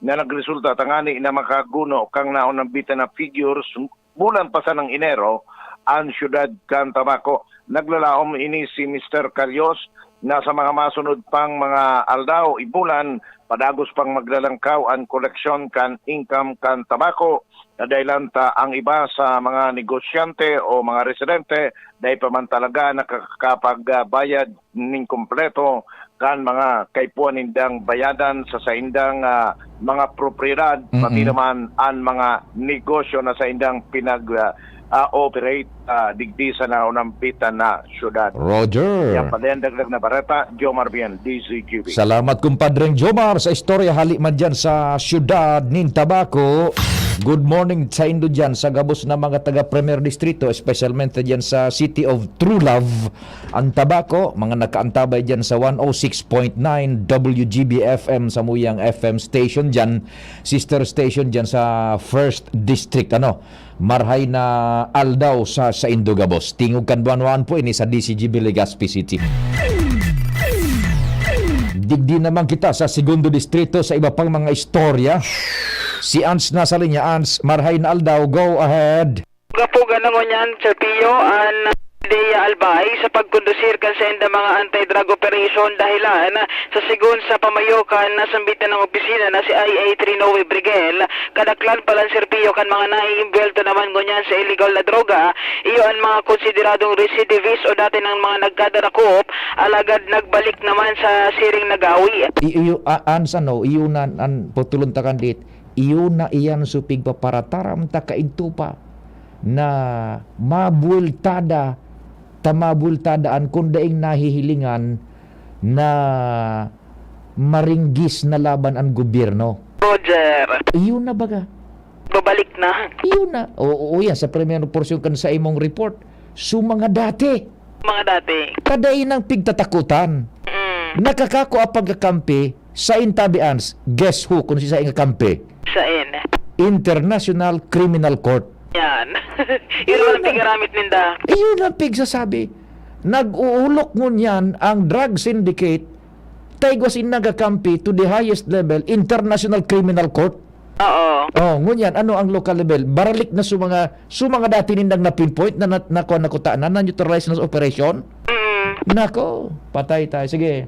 na nagresulta tangani na makaguno kan naunambitan na figures bulan pa sanang Enero an siyudad kan Tabaco. Naglalaom ini si Mister Calios na sa mga masunod pang mga aldaw, ibulan, padagos pang maglalangkaw an koleksyon kan income kan tabako, na dahilan ta ang iba sa mga negosyante o mga residente dai pa man talaga nakakapagbayad nin kompleto kan mga kaipuhan nindang bayadan sa saindang, ah, mga propiedad, Mhm. pati naman an mga negosyo na saindang pinag, ah, ah, operate, ah, digdi sa naunampitan na syudad. Roger. Yan pala yan, dagdag na bareta, Jomar Bien, D Z G B. Salamat, kumpadreng Jomar, sa istorya hali man dyan sa syudad nin Tabaco. Good morning sa indo dyan, sa gabos na mga taga Primer Distrito, espesyalmente dyan sa City of True Love, ang Tabaco, mga nakaantabay dyan sa one oh six point nine W G B F M, samuyang F M station dyan, sister station dyan sa First District, ano. Marhay na aldaw sa saindo gabos. Tingog kan banwaan po ini sa D C G B Legazpi City. Digdi naman kita sa Segundo Distrito sa iba pang mga istorya. Si Ans nasa linya. Ans, marhay na aldaw. Go ahead. Gapugan na ngunyan, Sir Pio, an Dea Albay sa pagkondusir kan sainda mga anti-drug operation dahilan sa sigon sa pamayo kan nasambitan ng opisina na si I A three Noe Brigel. Kadaklan palan, Sir Pio, kan mga naiimbwelto naman ngunyan sa illegal na droga, iyo an mga konsideradong recidivist o dati nang mga nagkadarakop, alagad nagbalik naman sa siring na gawi. I-, iyo, a-, an sa no, iyo na, an putulon ta kan dit, iyo na iyan so pigpaparataram ta kaidto pa na mabultada, ta mabultada an kun daing nahihilingan na maringgis na laban an gobyerno. Roger. Iyo na baga. Babalik na. Iyo na. O, o, yan, sa primero porsyon kan sa imong report. So, mga dati. Mga dati. Kada inang pigtatakutan. Mm. Nakakakua pagkakampi sa intabians. Guess who kung si sa ingakampi? Sain? International Criminal Court. Yan. Yun Yun ang na. Pigaramit ninda. Yun ang pigsasabi. Nag-uulok ngunyan ang drug syndicate, taigwas in nagakampi to the highest level, International Criminal Court. Oo. Oh, ngunyan, ano ang local level? Baralik na sa mga, sa mga dati nindang na-pinpoint na, na, na, na, na-neutralize na sa operation? Mm. Nako, patay tayo. Sige.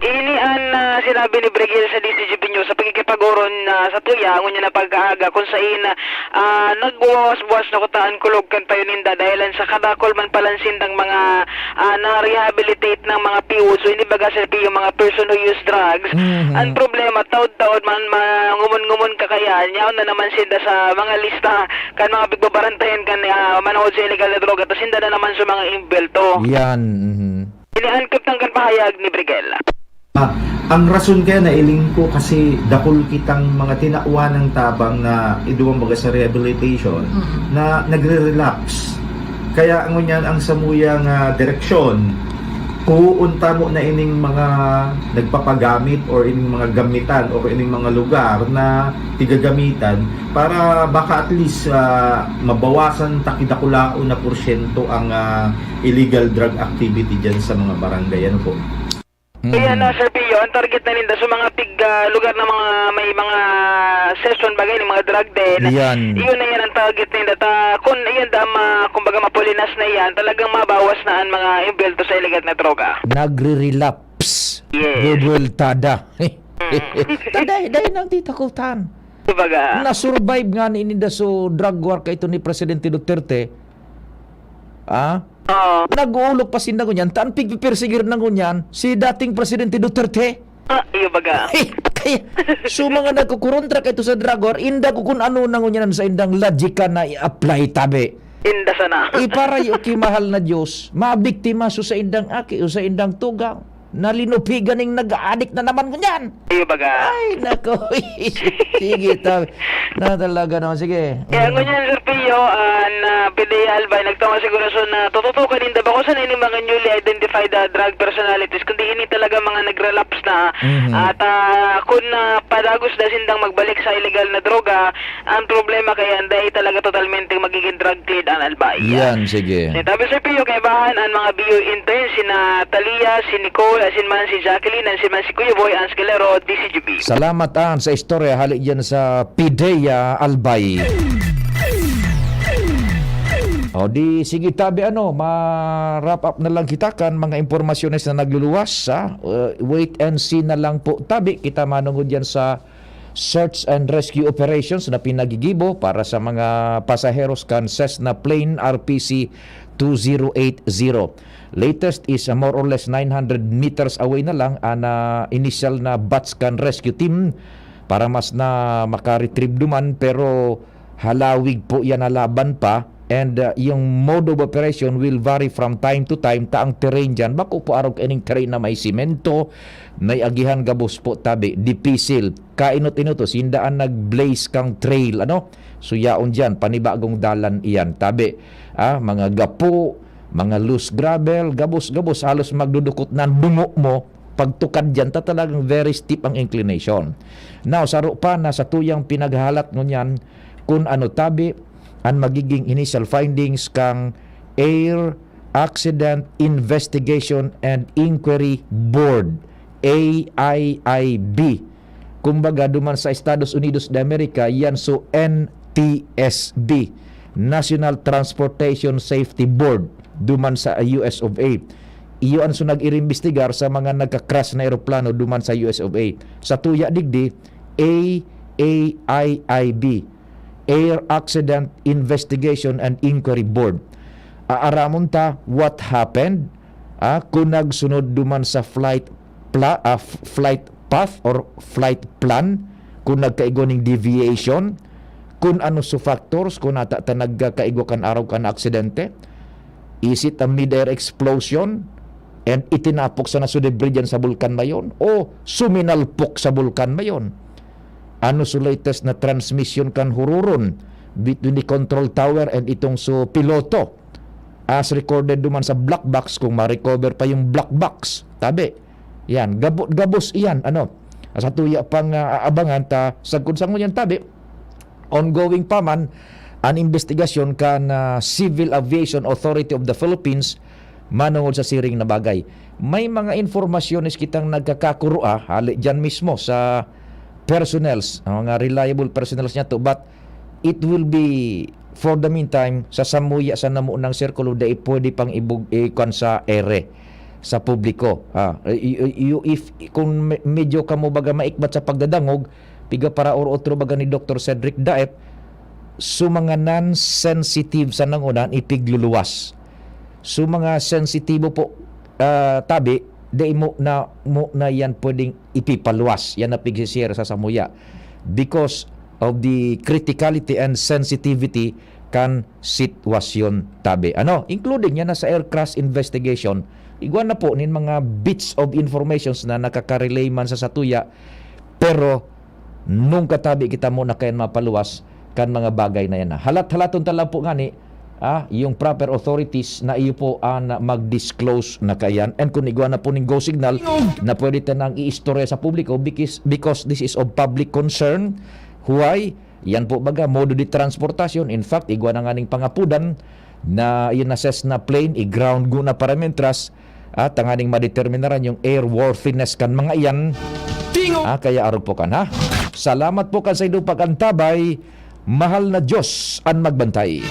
Ini an, ah, sinabi ni Brigel sa D C G B News sa pagkikipag-oron, ah, sa tuya, ngunyan na pagkaaga, kung sain, ah, nagbuwas-buwas na kuta an kulog kan payo ninda dahilan sa kadakol man palan sindang mga, ah, na-rehabilitate ng mga P O. So, ini baga, Sir P, yung mga person who use drugs. Mhm. Ang problema, taod-taod man, ma-, ngumon-ngumon ka kaya, yaon na naman sinda sa mga lista kan mga pigbabarantayan kan, ah, manahod sa illegal na droga, tas sinda na naman sa mga imbelto. Yan, mhm. Ini an kutang kan pahayag ni Brigel. Ah, ang rason kaya nailing ko kasi dakul kitang mga tinawan ng tabang na iduwang baga sa rehabilitation Mm. na nagre-relapse. Kaya ngunyan ang samuyang, ah, direksyon, puunta mo na ining mga nagpapagamit or ining mga gamitan or ining mga lugar na tigagamitan para baka at least, ah, mabawasan takidakulaon na porsyento ang, ah, illegal drug activity dyan sa mga barangay. Ano po? Mm. Kaya na, Sir Pio, ang target na ninda sa mga pig, ah, lugar na mga may mga session bagay ng mga drug den. Yan. Iyon na yan ang target ninda. Ta, kung iyan da, ma, kumbaga, mapulinas na yan, talagang mabawas na ang mga imbelto sa illegal na droga. Nagre-relapse. Yes. Bubultada. Mm. Taday, day nang titakutan. Kumbaga. Na-survive nga ni ininda so drug war kaito ni Presidente Duterte. Ah? Oo. Nag-uulok pa sinda ngunyan, ta an pigpipersegir na ngunyan, si dating Presidente Duterte. Ah, iyo baga. Kaya, so mga nagkukurontra kaito sa drug war, inda ko kun ano na ngunyan sa indang logika na i-apply tabi. Inda sana. Eh, para iyo ki mahal na Diyos, mabiktima so sa indang aki o sa indang tugang. Nalinupigan ning nag-aadik na naman ngunyan. Iyo baga. Ay, nako. Sige, ta-, na talaga naman. Sige. Kaya ngunyan, Sir Pio, ah, na P D A Albay, nagtama siguro so na tututukan ninda ba kung saan ini mga newly identified, ah, drug personalities, kundi ini talaga mga nag-relapse na. Mhm. At, ah, kung, ah, padagos na sindang magbalik sa illegal na droga, ang problema kaya dai talaga totalmente magiging drug cleared ang Albay. Yan, sige. Sinabi, Sir Pio, kaibahan ang mga B U intern, sina Talia, si Nicole, asin man si Jacqueline, asin man si Kuya Boy, ang Escalero, D C G B. Salamat, An, sa istorya hali dyan sa Pidea, Albay. O di, sige tabi, ano, ma-wrap up na lang kita kan mga impormasyones na nagluluwas, ha? Uh, wait and see na lang po tabi. Kita manungod yan sa search and rescue operations na pinagigibo para sa mga pasaheros kan Cessna plane R P C two zero eight zero. Latest is, uh, more or less nine hundred meters away na lang an, uh, initial na batch kan rescue team para mas na maka-retrieve duman, pero halawig po yan na laban pa. And, uh, yung mode of operation will vary from time to time, ta ang terrain dyan, bako po arog ining terrain na may simento, may agihan gabos po tabi, dipisil, kainot-inot, sinda an nag-blaze kang trail, ano? So, yaon dyan, panibagong dalan iyan, tabi, ah, mga gapo, mga loose gravel, gabos-gabos, halos magdudukot na ang dungo mo, pagtukad dyan, ta talagang very steep ang inclination. Now, saro pa na sa tuyang pinaghahalat ngunyan, kun ano tabi, ang magiging initial findings kang Air Accident Investigation and Inquiry Board, A I I B. Kumbaga, duman sa Estados Unidos de America, yan so N T S B, National Transportation Safety Board, duman sa U S of A. Iyo an so nag-iimbestigar sa mga nagka-crash na eroplano duman sa U S of A. Sa tuya digdi, A A I I B, Air Accident Investigation and Inquiry Board. Aaramon ta what happened, ah, kung nagsunod duman sa flight pla-, ah, f-, flight path or flight plan, kung nagkaigwa ning deviation, kung ano so factors, kung nata ta nagkaigwa kan arog kan aksidente. Is it a mid-air explosion and itinapok sana so debris dyan sa bulkan na yon? O suminalpok sa bulkan na yon? Ano so latest na transmission kan hururon between the control tower and itong so piloto? As recorded duman sa black box, kung ma-recover pa yung black box. Tabi, yan, gabo-, gabos iyan, ano, sa tuya pang, ah, aabangan ta, sagkod sa ngunyan tabi, ongoing pa man an investigasyon kan, ah, Civil Aviation Authority of the Philippines manungod sa siring na bagay. May mga informasyones kitang nagkakakuro, ah, hali dyan mismo sa personnels, ang mga reliable personnels niya to, but it will be, for the meantime, sa samuya sa namunang sirkulo, dai pwede pang ibug-, ikwan sa ere, sa publiko. Ah, y-, y-, y-, if, kung me-, medyo kamo baga maikbat sa pagdadangog, piga para or otro baga ni Doktor Cedric Daep, so mga non-sensitive sa nangunan, ipigluluwas. So mga sensitibo po, ah, tabi, dai mo na, mo na yan pwedeng ipipaluwas. Yan na pigsisiyar sa samuya. Because of the criticality and sensitivity kan sitwasyon tabi. Ano? Including yan na sa air crash investigation. Igwa na po nin mga bits of informations na nakaka-relay man sa satuya, pero nung katabi kita mo na kayan mapaluwas kan mga bagay na yan. Halat-halaton ta lang po ngani, ah, yung proper authorities na iyo po ang mag-disclose na kayan. And kung igwa na po ning go signal na pwede ta nang iistorya sa publiko because, because this is of public concern. Why? Yan po baga, modo de transportasyon. In fact, igwa na nga ning pangapudan na yun na Cessna plane, i-ground guna para mientras, ah, tanganing madeterminaran yung airworthiness kan mga iyan. Tingo! Ah, kaya arog po kan, ha? Salamat po kan sa indo pag-antabay. Mahal na Diyos an magbantay.